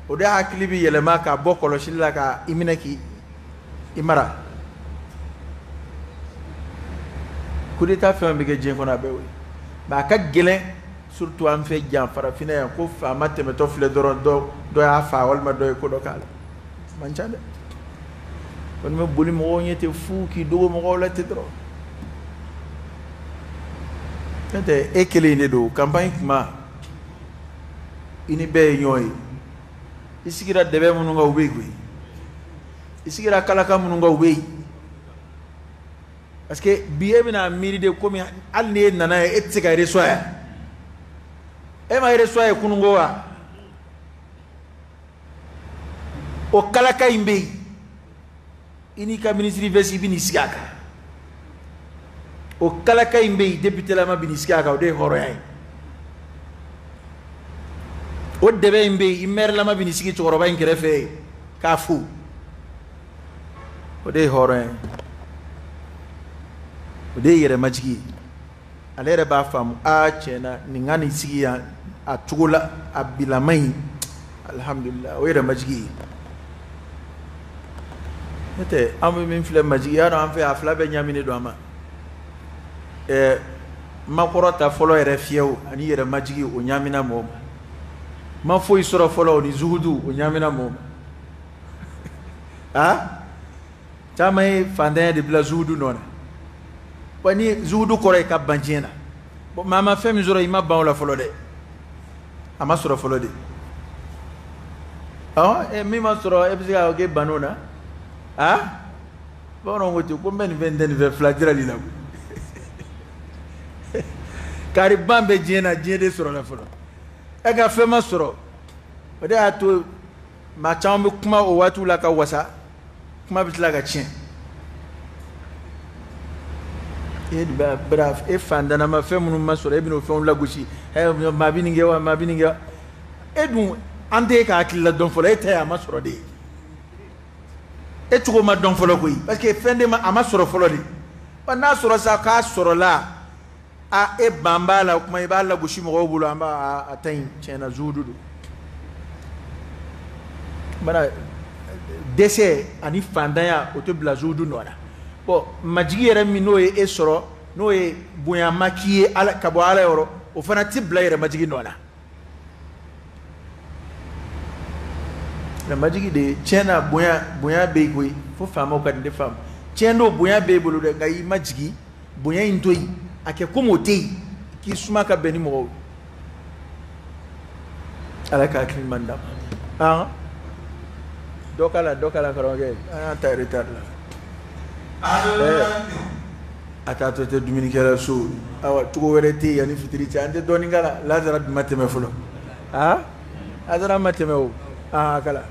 o de hakili bɛ yɛlɛma ka bɔ kɔlɔsili la ka i minɛ k'i mara. Coup d'état fɛn bɛ kɛ diɲɛ kɔnɔ, a bɛɛ y'o ye. Mais a ka gɛlɛn surtout an fɛ jan farafinna yan, ko faama tɛmɛtɔ filɛ dɔrɔn, dɔ y'a fa walima dɔ ye ko dɔ k'a la, man ca dɛ. Kɔni bɛ boli mɔgɔw ɲɛ ten fu, k'i dogo mɔgɔw la ten dɔrɔn. N'o tɛ e kelen de don, campagne kuma i ni bɛɛ ye ɲɔgɔn ye. I sigira dɛbɛ minnu kan, u bɛ yen koyi. I sigira kalaka minnu kan, u bɛ yen. Parce que bi e bɛna miiri de komi hali ni e nana ye, e tɛ se ka reçoit yan. E ma reçoit ye kununko wa? O kalaka in bɛ yen, i n'i ka ministre veste i bɛ n'i sigi a kan. O kalaka in bɛ yen, député lama bɛ n'i sigi a kan, o de ye hɔrɔnya ye. O dɛbɛ in bɛ yen, i maire lama bɛ n'i sigi cɛkɔrɔba in kɛrɛfɛ yen k'a fo, o de ye hɔrɔnya ye, o de ye yɛrɛmajigi ye. Ale yɛrɛ b'a faamu, aa tiɲɛ na nin ka nin sigi yan a cogo la, a bilama in, alihamudulila, o ye yɛrɛmajigi ye. N'o tɛ an bɛ min filɛ majigi, y'a dɔn an fɛ a fila bɛɛ ɲaaminen don an ma. Makɔrɔ ta fɔlɔ yɛrɛ fiyɛw ani yɛrɛmajigi, o ɲaamina mɔgɔ ma. Ma foyi sɔrɔ fɔlɔ, o ni zuhudu, o ɲaamina mɔgɔ ma. A caman ye fantanya de bila zuhudu nɔ na. Wa ni zuhudu kɔrɔ ye ka ban diɲɛ na, bon, maa ma fɛn min sɔrɔ, i ma ban o la fɔlɔ dɛ, a ma sɔrɔ fɔlɔ de. Ɔn, min ma sɔrɔ, e bɛ se k'a fɔ k'e bann'o na? A bamananw ko ten ko n bɛ nin fɛn, n tɛ nin fɛ, fila jirali la koyi. Kari ban bɛ diɲɛ na, diɲɛ de sɔrɔla fɔlɔ, e ka fɛn ma sɔrɔ. O de y'a to maa caman bɛ kuma o waatiw la ka wasa, kuma bɛ tila ka tiɲɛ. E bra, e fantanama, fɛn minnu ma sɔrɔ, e bɛn'o fɛnw lagosi. Ɛ, maa bɛ nin kɛ wa? Maa bɛ nin kɛ wa? E dun an tɛ e ka hakilila dɔn fɔlɔ, e ta ye a ma sɔrɔ de ye. E cogo ma dɔn fɔlɔ koyi, parce que fɛn de ma a ma sɔrɔ fɔlɔ de. Ɔ n'a sɔrɔ sa k'a sɔrɔla, a e ban b'a la, o kuma i b'a lagosi mɔgɔw bolo, an b'a a ta in tiɲɛ na zuhudu don. Bana dɛsɛ ani fantanya o tɛ bila zuhudu nɔ la. Bon majigi yɛrɛ min n'o ye e sɔrɔ, n'o ye bonyama k'i ye ala ka bɔ ala yɔrɔ, o fana tɛ bila yɛrɛ majigi nɔ la. Majigi de tiɲɛ na bonya bonya bɛ yen koyi, fo faamaw ka nin de faamu. Tiɲɛ don bonya b'e bolo dɛ, nka i ma jigin bonya in to yen, a kɛ komi o tɛ yen, k'i suma ka bɛn ni mɔgɔw ye. Ala ka hakili ɲuman d'an ma. Dɔ k'a la, dɔ k'a la karamɔgɔkɛ, an y'an ta retard la. A t'a to tɛ dumunikɛla so, awa cogo wɛrɛ tɛ yen yanni fitiri cɛ, an tɛ dɔɔnin k'a la, lazara dun ma tɛmɛ fɔlɔ. Aa lazara ma tɛmɛ o. Aa kala.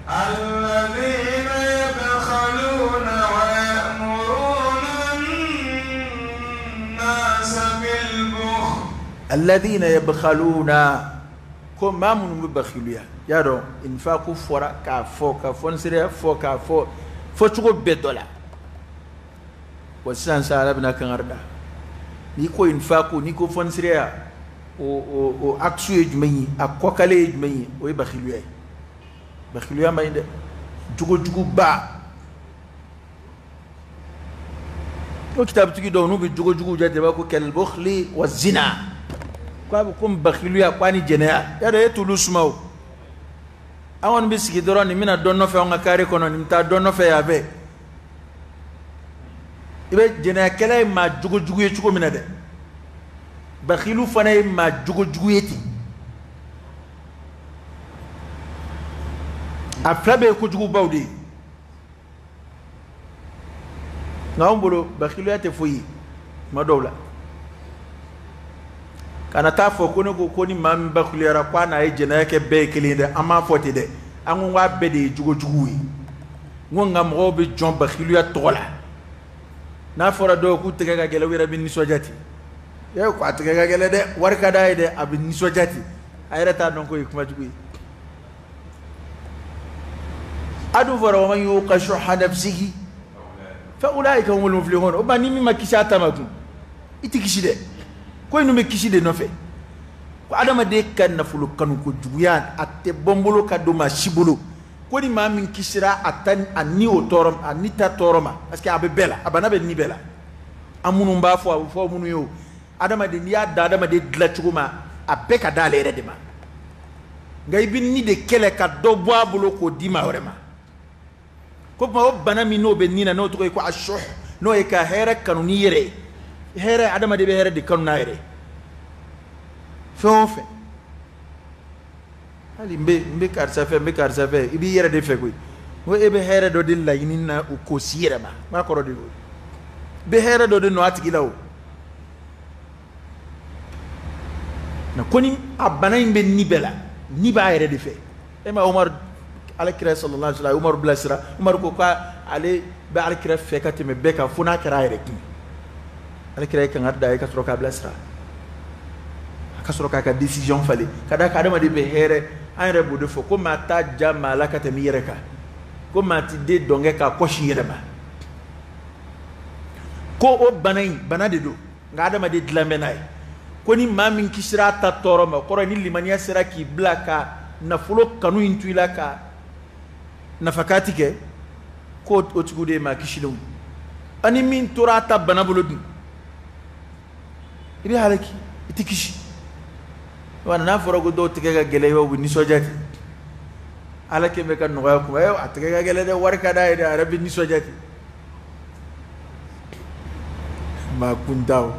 Alladhina yabkhaluna, ko maa minnu bɛ bakhiluya, y'a dɔn infaku fɔra k'a fɔ, ka fɔnsereya fɔ k'a fɔ, fɔcogo bɛɛ dɔ la. Wa sisan sa ala bɛna kangari da. N'i ko infaku, n'i ko fɔnsereya, o axe ye jumɛn ye, a kɔkale ye jumɛn ye, o ye bakhiluya ye. Bakhiluya man ɲi dɛ, jogojuguba. O kitabutigi dɔw n'u bɛ jogojuguw jate, b'a ko kalbukhli wa zina, k'a bɛ komi bakhiluya k'a ni jɛnɛya. Y'a dɔn e t'olu suma o. An kɔni bɛ sigi dɔrɔn, nin bɛna dɔ nɔfɛ anw ka kare kɔnɔ, nin bɛ taa dɔ nɔfɛ yan fɛ. I bɛ jɛnɛyakɛla ye maa jogojugu ye cogo min na dɛ, bakhilu fana ye maa jogojugu ye ten. A fila bɛɛ ye kojugubaw de ye. Nka anw bolo bakhiluya tɛ foyi ye tuma dɔw la. Kana taa fɔ ko ne ko ko ni maa min bakhiluyara ko a n'a ye jɛnɛya kɛ bɛɛ ye kelen ye dɛ, an m'a fɔ ten dɛ. An ko k'a bɛɛ de ye jogojuguw ye. N ko nka mɔgɔw bɛ jɔn bakhiluya tɔgɔ la. N'a fɔra dɔw k'u tɛgɛ ka gɛlɛn, u yɛrɛ bɛ nisɔndiya ten. Ee ko a tɛgɛ ka gɛlɛn dɛ, wari ka d'a ye dɛ, a bɛ nisɔndiya ten. A yɛrɛ t'a dɔn k'o ye kuma jugu ye. A dun fɔra wa man yuqa shuhha nafsihi fa ulaika humul muflihun. O tuma ni min ma kisi a ta ma dun, i tɛ kisi dɛ. Ko ninnu bɛ kisi de nɔfɛ. Ko adamaden ka nafolo kanu ko juguya, a tɛ bɔ n bolo ka don maa si bolo. Ko ni maa min kisira a ta a ni o tɔɔrɔ, a ni ta tɔɔrɔ ma, parce que a bɛ bɛɛ la, a bana bɛ ni bɛɛ la. An minnu b'a fɔ, a bɛ fɔ minnu ye o. Adamaden n'i y'a da adamaden dilan cogo ma, a bɛɛ ka d'ale yɛrɛ de ma. Nka i bɛ ni de kɛlɛ ka dɔ bɔ a bolo k'o di maa wɛrɛ ma. Ko tuma o bana min n'o bɛ ni na, n'o tɔgɔ ye ko ashuh, n'o ye ka hɛrɛ kanu n'i yɛrɛ ye. Hɛrɛ, adamaden bɛ hɛrɛ de kanu n'a yɛrɛ ye. Fɛn o fɛn, hali n bɛ karisa fɛ, n bɛ karisa fɛ, i b'i yɛrɛ de fɛ koyi. N ko e bɛ hɛrɛ dɔ de laɲini na o k'o s'i yɛrɛ ma, n b'a kɔrɔ de y'o ye. I bɛ hɛrɛ dɔ de nɔ a tigi la o. Nka ko ni a bana in bɛ ni bɛɛ la, ni b'a yɛrɛ de fɛ. E ma Umaru, alakira sallallahu alaihi wasallam, Umaru bilasira. Umaru ko k'ale bɛ alakira fɛ ka tɛmɛ bɛɛ kan fo n'a kɛra a yɛrɛ kun. Alakira ye kangari da ye ka sɔrɔ k'a bilasira, a ka sɔrɔ k'a ka décision falen. Ka d'a kan adamaden bɛ hɛrɛ, an yɛrɛ b'o de fɔ ko maa t'a ja maa la ka tɛmɛ i yɛrɛ kan, ko maa t'i den dɔnkɛ k'a kɔsi i yɛrɛ ma. Ko o bana in, bana de don, nka adamaden dilan bɛ n'a ye. Ko ni maa min kisira a ta tɔɔrɔ ma, o kɔrɔ ye ni limaniya sera k'i bila ka nafolo kanu in to i la ka nafakati kɛ, ko o tigiw de ye maa kisilenw ye. Ani min tora a ta bana bolo dun, i bɛ halaki, i tɛ kisi. Wa n'a fɔra ko dɔw tɛgɛ ka gɛlɛn, u bɛ nisɔndiya ten. Ala kɛlen bɛ ka nɔgɔya kuma, a tɛgɛ ka gɛlɛn dɛ, wari ka d'a ye dɛ, a yɛrɛ bɛ nisɔndiya ten. Maa kuntan o.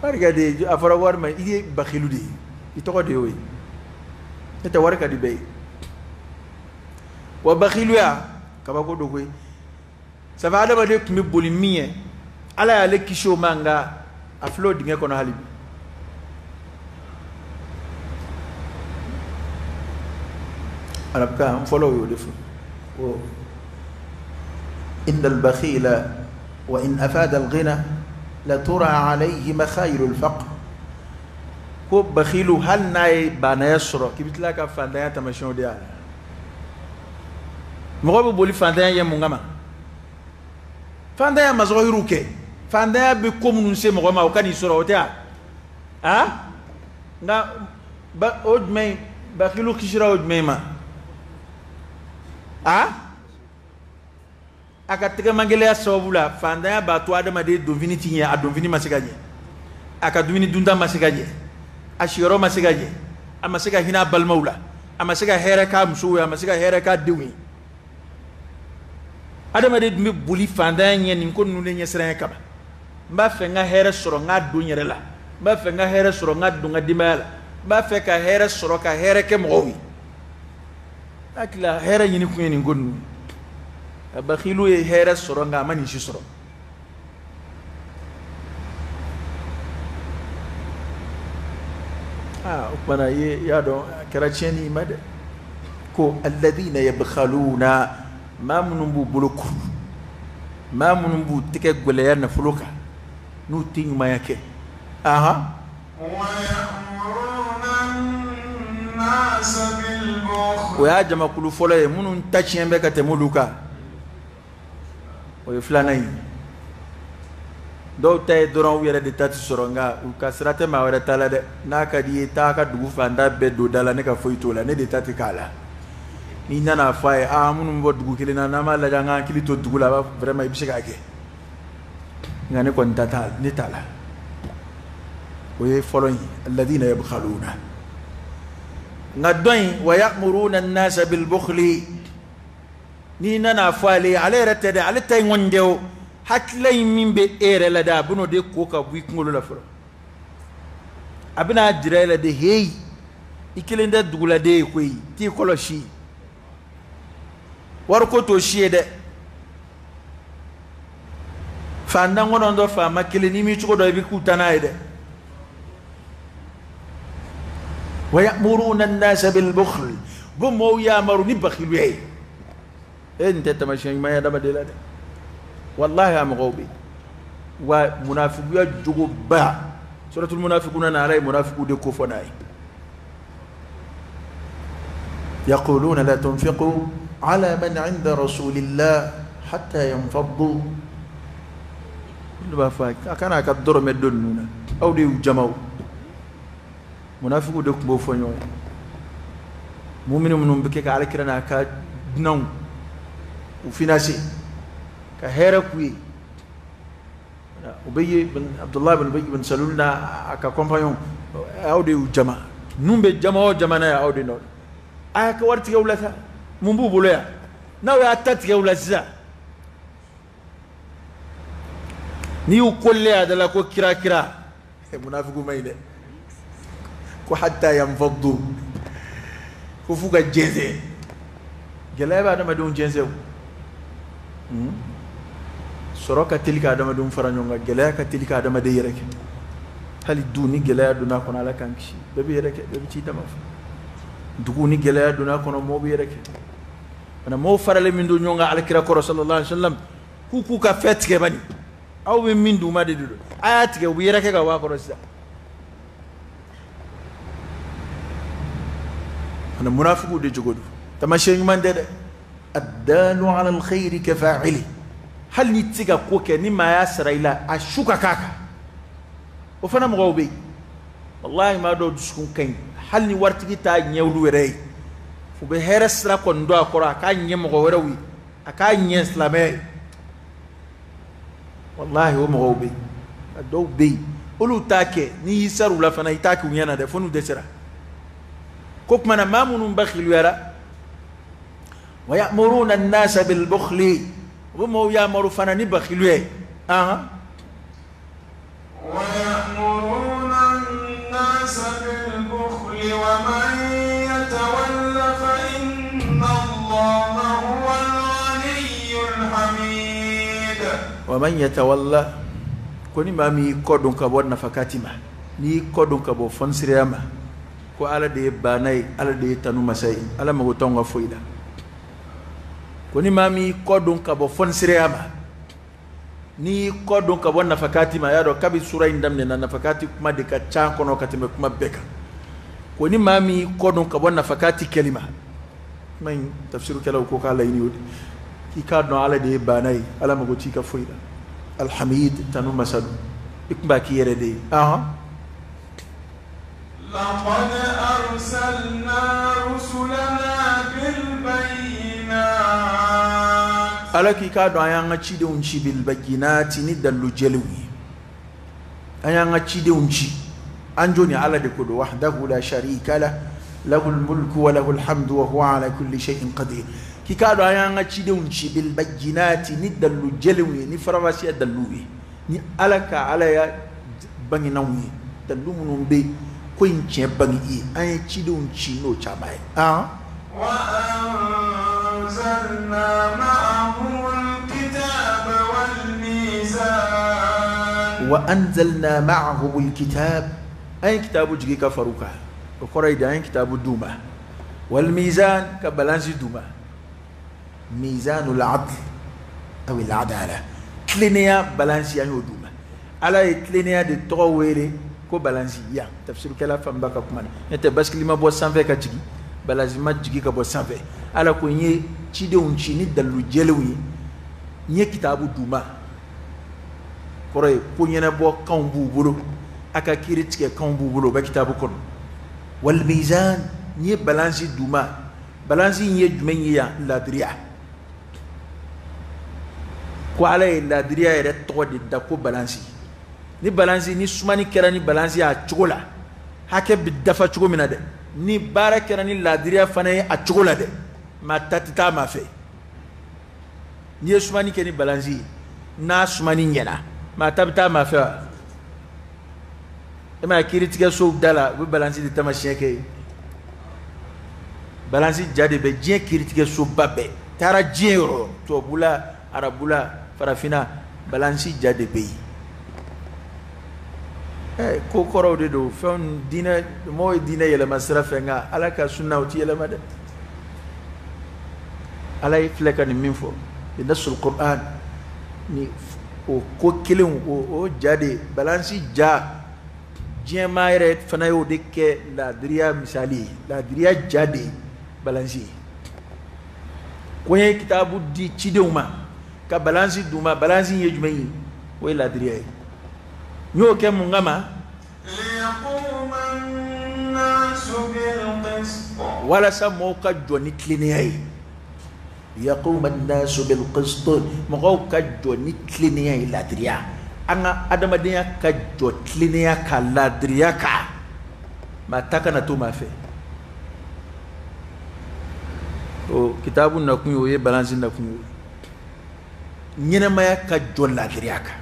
Wari ka di, a fɔra wari ma, i ye bakilu de ye, i tɔgɔ de y'o ye. Ne tɛ, wari ka di bɛɛ ye. Wa bakiluya kabako don koyi. Sabu adamaden tun bɛ boli min ye, ala y'ale kisi o ma, nka a filɛ o dingɛ kɔnɔ hali bi. Arabukan fɔlɔ y'o de fɔ ko innal bakhila wa in afada al-ghina la tura alayhi makhayil al-faqr. Ko bakhilu hali n'a ye baanaya sɔrɔ k'i bɛ tila ka fantanya taamasiyɛnw de y'a la. Mɔgɔ bɛ boli fantanya ɲɛ mun kama? Fantanya masɔgɔyiriw kɛ, fantanya bɛ ko minnu se mɔgɔ ma o kan'i sɔrɔ, o tɛ wa? A nka o jumɛn bakhilu kisira o jumɛn ma? A a ka tɛgɛmagɛlɛya sababu la fantanya b'a to adamaden donfini ti ɲɛ, a donfini ma se ka ɲɛ, a ka dumuni dunta ma se ka ɲɛ, a siyɔrɔ ma se ka ɲɛ, a ma se ka hinɛ a balimaw la, a ma se ka hɛrɛ k'a musow ye, a ma se ka hɛrɛ k'a denw ye. Adamaden tun bɛ boli fantanya ɲɛ nin ko ninnu de ɲɛsiranya kama. N b'a fɛ n ka hɛrɛ sɔrɔ n k'a don n yɛrɛ la, n b'a fɛ n ka hɛrɛ sɔrɔ n ka don n ka denbaya la, n b'a fɛ ka hɛrɛ sɔrɔ ka hɛrɛ kɛ mɔgɔw ye. Hakili la hɛrɛ ɲini kun ye nin ko ninnu ye. A bakhilu ye hɛrɛ sɔrɔ nka a ma nin si sɔrɔ. Aa o tuma na i y'a dɔn a kɛra tiɲɛni i ma dɛ. Ko alladhina yabkhaluna, maa minnu b'u bolo kuru, maa minnu b'u tɛgɛ gɛlɛya nafolo kan n'u tɛ ɲumanya kɛ. Ahan. O y'a jamakulu fɔlɔ ye minnu ta tiɲɛ bɛ ka tɛmɛ olu kan, o ye filanan ye. Dɔw ta ye dɔrɔn u yɛrɛ de ta tɛ sɔrɔ, nka u ka sira tɛ maa wɛrɛ ta la dɛ. N'a ka di i ye taa ka dugu fantan bɛɛ don da la, ne ka foyi t'o la, ne de ta tɛ k'a la. N'i nana fɔ a ye aa minnu bɔ dugu kelen na n'an b'a lajɛ an ka hakili to dugu la, a b'a fɔ vraiment i bɛ se k'a kɛ, nka ne kɔni ta t'a ne t'a la. O ye fɔlɔ ye, alladhina yabkhaluna. Nka dɔ in wa ya'muruna an-nasa bil bukhli, n'i nana fɔ ale ye, ale yɛrɛ tɛ dɛ, ale ta in kɔni tɛ o, hakilila in min bɛ e yɛrɛ la dɛ, a bɛn'o de ko ka bɔ i kunkolo la fɔlɔ. A bɛna jira e la de, heyi, i kelen tɛ duguladen ye koyi, t'i kɔlɔsi, wariko t'o si ye dɛ. Fantan kɔnɔntɔn faama kelen, n'i m'i cogo dɔn i bɛ k'u ta n'a ye dɛ. Wa ya'muruna an-nasa bil bukhl, u bɛ mɔgɔw yamaru ni bakhiluya ye. E nin tɛ taamasiyɛn ɲuman ye adamaden la dɛ. Walahi a mɔgɔw bɛ yen. Wa munafikuya jogoba, suratul munafikuna na Ala ye munafiku de ko fɔ n'a ye. Yaquluna la tunfiqu ala man inda rasulillah hatta yanfaddu. Olu b'a fɔ a kana a ka dɔrɔmɛ don ninnu na, aw de y'u jamaw. Munafiku de tun b'o fɔ ɲɔgɔn ye. Mumini minnu bɛ kɛ ka alakira n'a ka dunanw u finance ka hɛrɛ k'u ye. Ubay Abdullah bin Ubay bin Salul n'a ka compagnon, aw de y'u jama. Ninnu bɛ jama o jama na yan, aw de nɔ. A y'a ka wari tigɛ u la sa, mun b'u bolo yan? N'aw y'a ta tigɛ u la sisan, n'i y'u kolilen a da la ko kira kira, munafiku ma ɲi dɛ. Ko hatta yanfaddu, ko f'u ka jɛnsɛn. Gɛlɛya bɛ adamadenw jɛnsɛn o. Sɔrɔ ka teli ka adamadenw fara ɲɔgɔn kan, gɛlɛya ka teli ka adamaden yɛrɛ kɛ. Hali du ni gɛlɛya donna a kɔnɔ, Ala k'an kisi, bɛɛ bɛ yɛrɛ kɛ, bɛɛ bɛ t'i dama fɛ. Dugu ni gɛlɛya donna a kɔnɔ, mɔgɔw bɛ yɛrɛ kɛ. Fana mɔgɔw faralen min don ɲɔgɔn kan alakira kɔrɔ sallallahu alaihi wasallam, k'u k'u ka fɛn tigɛ bani, aw bɛ min d'u ma de don, a y'a tigɛ, u bɛ yɛrɛ kɛ ka bɔ a kɔrɔ sisan. Fana munafigiw de jogo don, taamasiyɛn ɲuman tɛ dɛ. Addalu ala alkhairi kafa'ili, hali n'i tɛ se ka ko kɛ, ni maa y'a sara i la, a su ka k'a kan. O fana mɔgɔw bɛ yen, walahi maa dɔw dusukun ka ɲi, hali ni waritigi t'a ɲɛ olu yɛrɛ ye, u bɛ hɛrɛ sira kɔni don a kɔrɔ, a k'a ɲɛ mɔgɔ wɛrɛw ye, a k'a ɲɛ silamɛya ye. Walahi o mɔgɔw bɛ yen. A dɔw bɛ yen, olu t'a kɛ, n'i y'i sara u la fana, i t'a k'u ɲɛna dɛ, fo n'u dɛsɛra. Ko tuma na maa minnu bakhiluyara, wa ya'muruna an-nasa bil bukhli, u bɛ mɔgɔw yamaru fana ni bakhiluya ye. Ahan. Wa ya'muruna an-nasa bil bukhli wa man yatawalla fa inna Allaha huwa al-ghaniyyul hamid. Wa man yatawalla, ko ni maa min y'i kɔ don ka bɔ nafakati ma, n'i y'i kɔ don ka bɔ fɔnisiriya ma, ko Ala de ye baana ye, Ala de ye tanu masa ye, Ala mago t'anw ka foyi la. Ko ni maa min y'i kɔ don ka bɔ fɔnisiriya ma, N'i kɔ don ka bɔ nafakati ma, a y'a dɔn kabi sura in daminɛna nafakati kuma de ka ca kɔnɔ ka tɛmɛ kuma bɛɛ kan. Ko ni maa min y'i kɔ don ka bɔ nafakati kɛli ma, kuma in tafsirukɛlaw ko k'a laɲini o de k'i k'a dɔn Ala de ye baana ye, Ala mago t'i ka foyi la. Alhamid, tanu masa don, i tun b'a k'i yɛrɛ de ye. Ahan. لقد أرسلنا رسلنا بالبينات. Ala k'i k'a dɔn an y'an ka cidenw ci bilbayinati, ni dalilu jɛlenw ye. An y'an ka cidenw ci, an joni Ala de ko don, wahdahu la sharika lah, lahul mulku wa lahul hamdu wa huwa ala kulli shay'in qadir. K'i k'a dɔn an y'an ka cidenw ci bilbayinati, ni dalilu jɛlenw ye, ni faranfasiya daliluw ye, ni Ala ka Ala ya banginanw ye, dalilu minnu bɛ ko in tiɲɛ bange i ye. An ye cidenw ci n'o caman ye. وأنزلنا معهم الكتاب والميزان. Wa anzalna ma'ahum alkitab, an ye kitabu jigi ka far'u kan. O kɔrɔ ye di? An ye kitabu d'u ma, wal mizan, ka balansi d'u ma, mizanul adl aw al adala, tilennenya balansi, an y'o d'u ma. Ala ye tilennenya de tɔgɔ wele ko balansi yan tafsirukɛla fanba ka kuma na. N'o tɛ basikili ma bɔ sanfɛ ka jigin, balansi ma jigin ka bɔ sanfɛ. Ala ko n ye cidenw ci ni dalilu jɛlenw ye, n ye kitabu d'u ma. Kɔrɔ ye ko ɲɛnabɔ kanw b'u bolo, a ka kiiri tigɛ kanw b'u bolo, o bɛ kitabu kɔnɔ. Wal mizan, n ye balansi d'u ma. Balansi in ye jumɛn ye yan? Ladiriya. Ko Ala ye ladiriya yɛrɛ tɔgɔ de da ko balansi. Ni balansi ni sumani kɛra ni balansi a cogo la, hakɛ bɛ dafa cogo min na dɛ, ni baara kɛra ni ladiriya fana ye a cogo la dɛ, maa ta tɛ taa maa fɛ. N'i ye sumani kɛ ni balansi ye, n'a sumani ɲɛna, maa ta bɛ taa maa fɛ wa? E m'a ye kiiritigɛsow da la, u bɛ balansi de taamasiyɛn kɛ yen. Balansi ja de bɛ diɲɛ kiiritigɛsoba bɛɛ taara diɲɛ yɔrɔ, tubabula, arabula, farafinna, balansi ja de bɛ yen. Ko kɔrɔw de don, fɛnw diinɛ mɔgɔw ye diinɛ yɛlɛma sira fɛ, nka Ala ka sunna o ti yɛlɛma dɛ. Ala ye filɛ ka nin min fɔ bi nasul Qur'an, ni o ko kelenw o ja de balansi ja, diɲɛmaa yɛrɛ fana y'o de kɛ laadiriya misali ye. Laadiriya ja de ye balansi ye. Ko n ye kitabu di cidenw ma ka balansi d'u ma, balansi ye jumɛn ye? O ye laadiriya ye. N y'o kɛ mun kama? ليقوم الناس بالقسط. Walasa mɔgɔw ka jɔ ni tilennenya ye. Yaquma an-nasu bil qist, mɔgɔw ka jɔ ni tilennenya ye, laadiriya. An ka adamadenya ka jɔ tilennenya ka laadiriya kan, maa ta kana to maa fɛ. O kitabu nakun ye o ye, balansi nakun ye o ye, ɲɛnɛmaya ka jɔ laadiriya kan.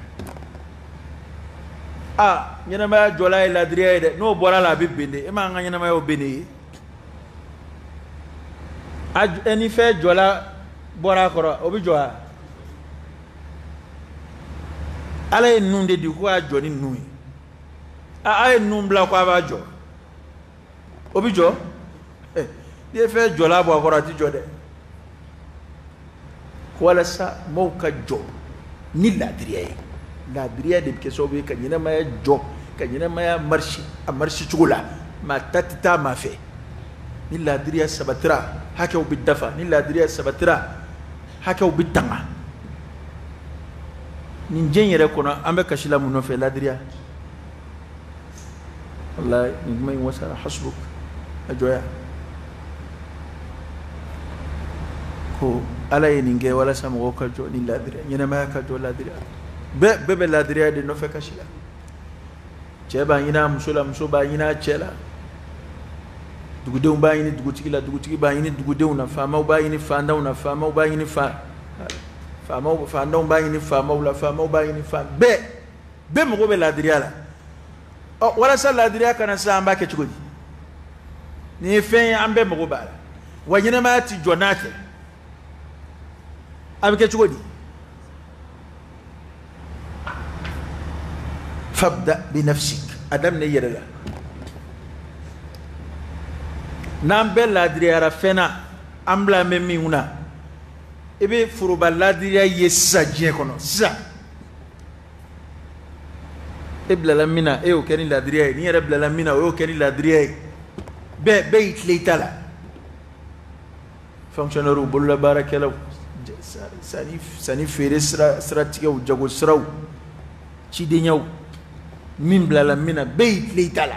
A ɲɛnɛmaya jɔla ye laadiriya ye dɛ, n'o bɔra la a bɛ ben de. E m'an ka ɲɛnɛmayaw ben de ye? A ni fɛn jɔla bɔra a kɔrɔ, o bɛ jɔ wa? Ala ye ninnu de di ko a jɔ ni ninnu ye. A ye ninnu bila ko a b'a jɔ, o bɛ jɔ? N'i ye fɛn jɔla bɔ a kɔrɔ, a ti jɔ dɛ. Walasa maaw ka jɔ ni laadiriya ye, laadiriya de bɛ kɛ sababu ye ka ɲɛnɛmaya jɔ, ka ɲɛnɛmaya marisi a marisi cogo la, maa ta tɛ taa maa fɛ. Ni laadiriya sabatira, hakɛw bɛ dafa. Ni laadiriya sabatira, hakɛw bɛ tanga. Nin diɲɛ yɛrɛ kɔnɔ, an bɛ kasi la mun nɔfɛ? Laadiriya. Walayi, nin kuma in wasara, hasbuk, a jɔya ko Ala ye nin kɛ walasa mɔgɔw ka jɔ ni laadiriya, ɲɛnɛmaya ka jɔ laadiriya. Bɛɛ bɛɛ bɛ laadiriya de nɔfɛ kasi la. Cɛ b'a ɲini a muso la, muso b'a ɲini a cɛ la, dugudenw b'a ɲini dugutigi la, dugutigi b'a ɲini dugudenw na, faamaw b'a ɲini faantanw na, faamaw b'a ɲini fa faamaw, faantanw b'a ɲini faamaw la, faamaw b'a ɲini fa bɛɛ bɛɛ mago bɛ laadiriya la. Ɔ, walasa laadiriya kana sa, an b'a kɛ cogo di? Nin ye fɛn ye an bɛɛ mago b'a la, wa ɲɛnɛmaya ti jɔ n'a tɛ. A bɛ kɛ cogo di? Fabda bi nafsik, a daminɛ i yɛrɛ la. N'an bɛɛ laadiriyara fɛn na, an bila an bɛ min kunna, i bɛ foroba laadiriya ye sisan diɲɛ kɔnɔ sisan. E bilala min na, e y'o kɛ ni ladiriya ye. N'i yɛrɛ bilala min na, o y'o kɛ ni ladiriya ye. Bɛɛ y'i tilen i ta la. Fonctionnaires, bololabaarakɛlaw, sanni feere siratigɛw, jago siraw, cidenyaw, min bilala min na, bɛɛ y'i tilen i ta la.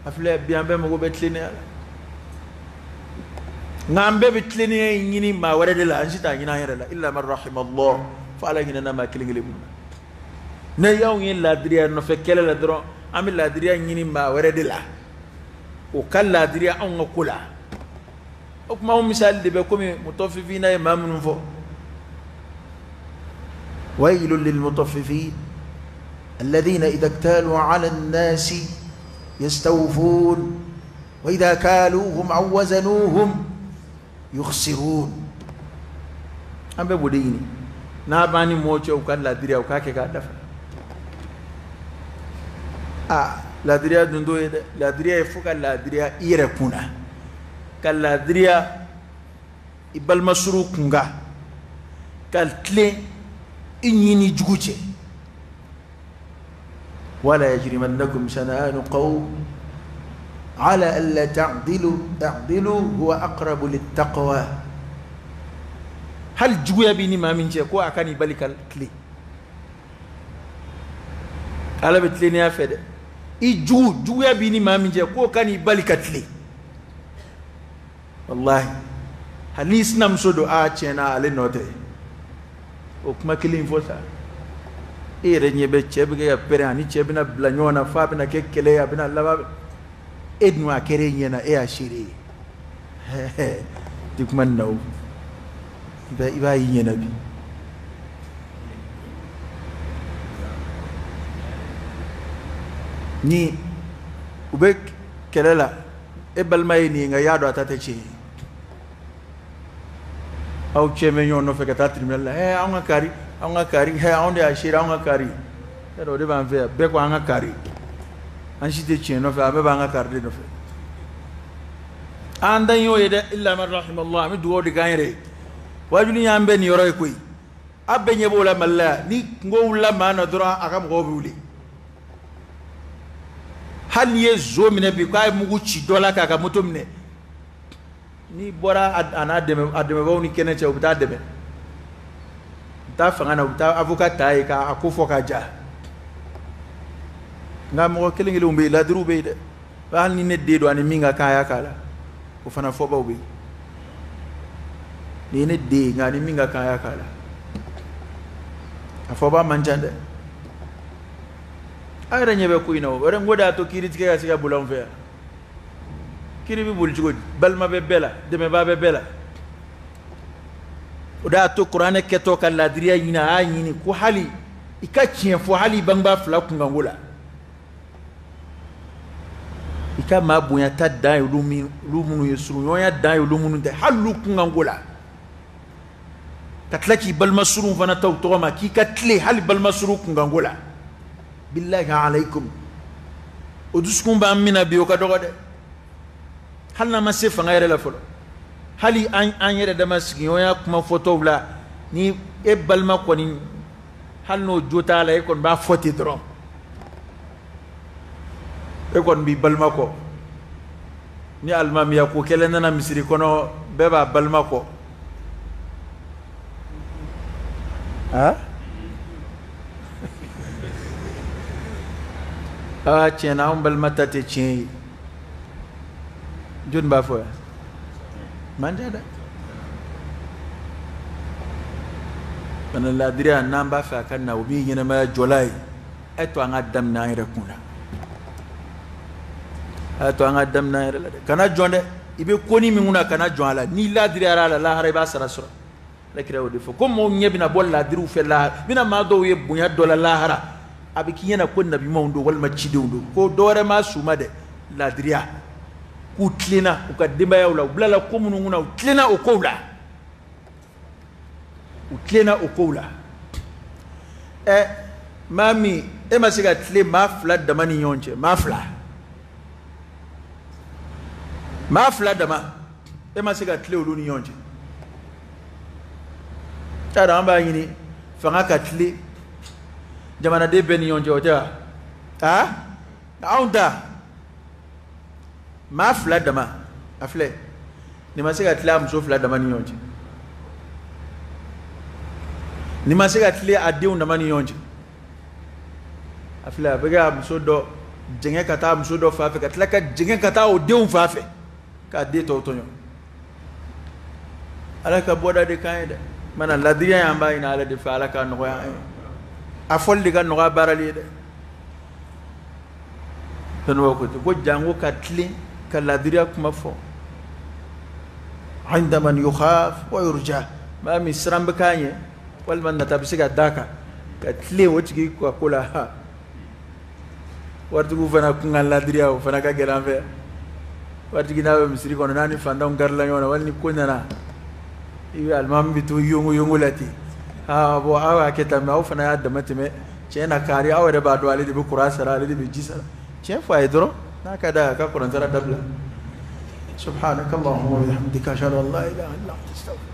A filɛ bi, an bɛɛ mago bɛ tilennenya la. Nka an bɛɛ bɛ tilennenya in ɲini maa wɛrɛ de la, an si t'a ɲini an yɛrɛ la. Illa man rahimallah, fo Ala hinɛna maa kelen kelen minnu na. Ne y'anw ye ladiriya nɔfɛ kɛlɛ la dɔrɔn, an bɛ ladiriya ɲini maa wɛrɛ de la, o ka ladiriya anw ka ko la. O tuma anw misali de bɛ komi mutɔfifina ye maa minnu fɔ. Waylun lilmutaffifin alladhina idha iktalu ala an-nasi yastawfun wa idha kaluhum aw wazanuhum yukhsirun. An bɛɛ b'o de ɲini. N'a b'an ni mɔgɔw cɛ, u ka ladiriya, u k'a kɛ k'a dafa. Aa, ladiriya dun t'o ye dɛ. Ladiriya ye fo ka ladiriya i yɛrɛ kun na, ka ladiriya i balimasuru kun kan, ka tilen i ɲin ni jugu cɛ. Wala yajrimannakum shana'anu qawm ala alla ta'dilu i'dilu huwa aqrabu littaqwa. Hali juguya b'i ni maa min cɛ, ko a ka n'i bali ka tilen. Ala bɛ tilennenya fɛ dɛ. I jugu, juguya b'i ni maa min cɛ, k'o ka n'i bali ka tilen. Wallahi, hali n'i sinamuso don, a tiɲɛ na ale nɔ tɛ. O kuma kelen in fɔ sa. E yɛrɛ ɲɛ bɛ cɛ bɛ kɛ ka pɛrɛn, ani cɛ bɛna bila ɲɔgɔn na f'a bɛna kɛ kɛlɛ ye, a bɛna laban. E dun a kɛra e ɲɛ na, e y'a seere ye. Ti kuma nin na o. I b'a y'i ɲɛ na bi. Ni u bɛ kɛlɛ la, e balima ye nin ye, nka i y'a dɔn a ta tɛ tiɲɛ ye. Aw cɛ bɛ ɲɔgɔn nɔfɛ ka taa tribunal la. Anw ka kari, anw ka kari, anw de y'a seere, anw ka kari. Yarɔ, o de b'an fɛ yan, bɛɛ ko an ka kari. An si tɛ tiɲɛ nɔfɛ, an bɛɛ b'an ka kari de nɔfɛ. An dan y'o ye dɛ, illa man rahimallah. An bɛ dugawu de k'an yɛrɛ ye. Wajuli y'an bɛɛ nin yɔrɔ ye koyi. A bɛɛ ɲɛ b'o la Mali la yan. Ni kungo wulila maa na dɔrɔn, a ka mɔgɔw bɛ wuli. Hali n'i ye zo minɛ bi k'a ye mugu ci dɔ la k'a ka moto minɛ, n'i bɔra a n'a dɛmɛ, a dɛmɛbaaw ni kɛnɛ cɛ, u bɛ taa dɛmɛ, u bɛ taa fanga na, u bɛ taa avocat ta yen k'a ko fɔ k'a ja. Nka mɔgɔ kelen kelenw bɛ yen, ladiriw bɛ yen dɛ. Hali ni ne den don, ani min ka kan, a y'a k'a la, o fana fɔbaw bɛ yen. Nin ye ne den ye, nka ani min ka kan, a y'a k'a la, a fɔba man ca dɛ. A yɛrɛ ɲɛ bɛ ko in na o. O yɛrɛ n ko de y'a to kiiri tigɛ ka se ka boli anw fɛ yan. Kiiri bɛ boli cogo di? Balima bɛ bɛɛ la, dɛmɛbaa bɛ bɛɛ la. O de y'a to kuranɛ kɛtɔ ka ladiriya ɲini, a y'a ɲini ko hali i ka tiɲɛ fɔ, hali i bangebaa fila kunkanko la. I ka maa bonya ta dan ye olu min, olu minnu ye, suruɲɔgɔnya dan ye olu minnu tɛ, hali olu kunkanko la. Ka tila k'i balima surun fana ta u tɔgɔ ma, k'i ka tilen hali balima surun kunkanko la. Billahi alaykum, o dusukun b'an min na bi, o ka dɔgɔ dɛ. Hali n'an ma se fanga yɛrɛ la fɔlɔ, hali an yɛrɛ dama sigiɲɔgɔnya kuma fɔtɔw la, ni e balima kɔni, hali n'o jo t'a la, e kɔni b'a fɔ ten dɔrɔn, e kɔni b'i balima kɔ. Ni alimamiya ko kɛlɛ nana misiri kɔnɔ, bɛɛ b'a balima kɔ. Aa, aa, tiɲɛ na anw balima ta tɛ tiɲɛ ye. Jɔnni b'a fɔ yan? Man ca dɛ. Bana ladiriya, n'an b'a fɛ a ka na, o min ɲɛnamaya jɔla ye, a ye to an ka daminɛ an yɛrɛ kun na. A y'a to an ka daminɛ an yɛrɛ la dɛ. Kana jɔn dɛ. I bɛ ko ni min kunna, kana jɔn a la. N'i ladiriyara a la, lahara i b'a sara sɔrɔ. Ala kira y'o de fɔ ko maaw ɲɛ bɛna bɔ ladiriw fɛ lahara. Bɛna maa dɔw ye bonya dɔ la lahara, a bɛ k'i ɲɛna ko nabiɲumanw don walima cidenw don, ko dɔ wɛrɛ ma s'u ma dɛ, ladiriya. K'u tilenna u ka denbayaw la, u bilala ko minnu kunna, u tilenna o kow la, u tilenna o kow la. Maa min e ma se ka tilen maa fila dama ni ɲɔgɔn cɛ, maa fila, maa fila dama, e ma se ka tilen olu ni ɲɔgɔn cɛ. Y'a dɔn an b'a ɲini fanga ka tilen, Jamanaden bɛɛ ni ɲɔgɔn cɛ, o tɛ wa? Aa, anw ta maa fila dama, a filɛ nin ma se ka tilen a muso fila dama ni ɲɔgɔn cɛ, nin ma se ka tilen a denw dama ni ɲɔgɔn cɛ. A filɛ, a bɛ kɛ a muso dɔ jɛngɛ ka taa muso dɔ fan fɛ, ka tila ka jɛngɛ ka taa o denw fan fɛ, k'a den tɔw tɔɲɔ. Ala ka bɔda de k'an ye dɛ. Mana ladiriya ye, an b'a ɲini Ala de fɛ, Ala k'a nɔgɔya an ye. A fɔli de ka nɔgɔ a baarali ye dɛ. Dɔnnibaw ko ten ko janko ka tilen ka ladiriya kuma fɔ inda man yukhaf wa yurja, maa min siran bɛ k'a ɲɛ walima nata bɛ se ka d'a kan, ka tilen o tigi ka ko la. Ha, waritigiw fana kun ka ladiriya, o fana ka gɛlɛn an fɛ. Waritigi n'a bɛ misiri kɔnɔ, n'a ni fantanw karila ɲɔgɔn na, wali ni ko nana, i bɛ alimami bɛ to yongo yongo la ten. Aa bɔn, aw y'a kɛ tan, mɛ aw fana y'a dama tɛmɛ. Tiɲɛ na, kari aw yɛrɛ b'a dɔn, ale de bɛ kuran sara, ale de bɛ ji sara. Tiɲɛ fɔ a ye dɔrɔn, n'a ka d'a ye, a ka kuran sara dabila. Subhanakallahumma wa bihamdika, ashhadu an la ilaha illa anta, astaghfiruka.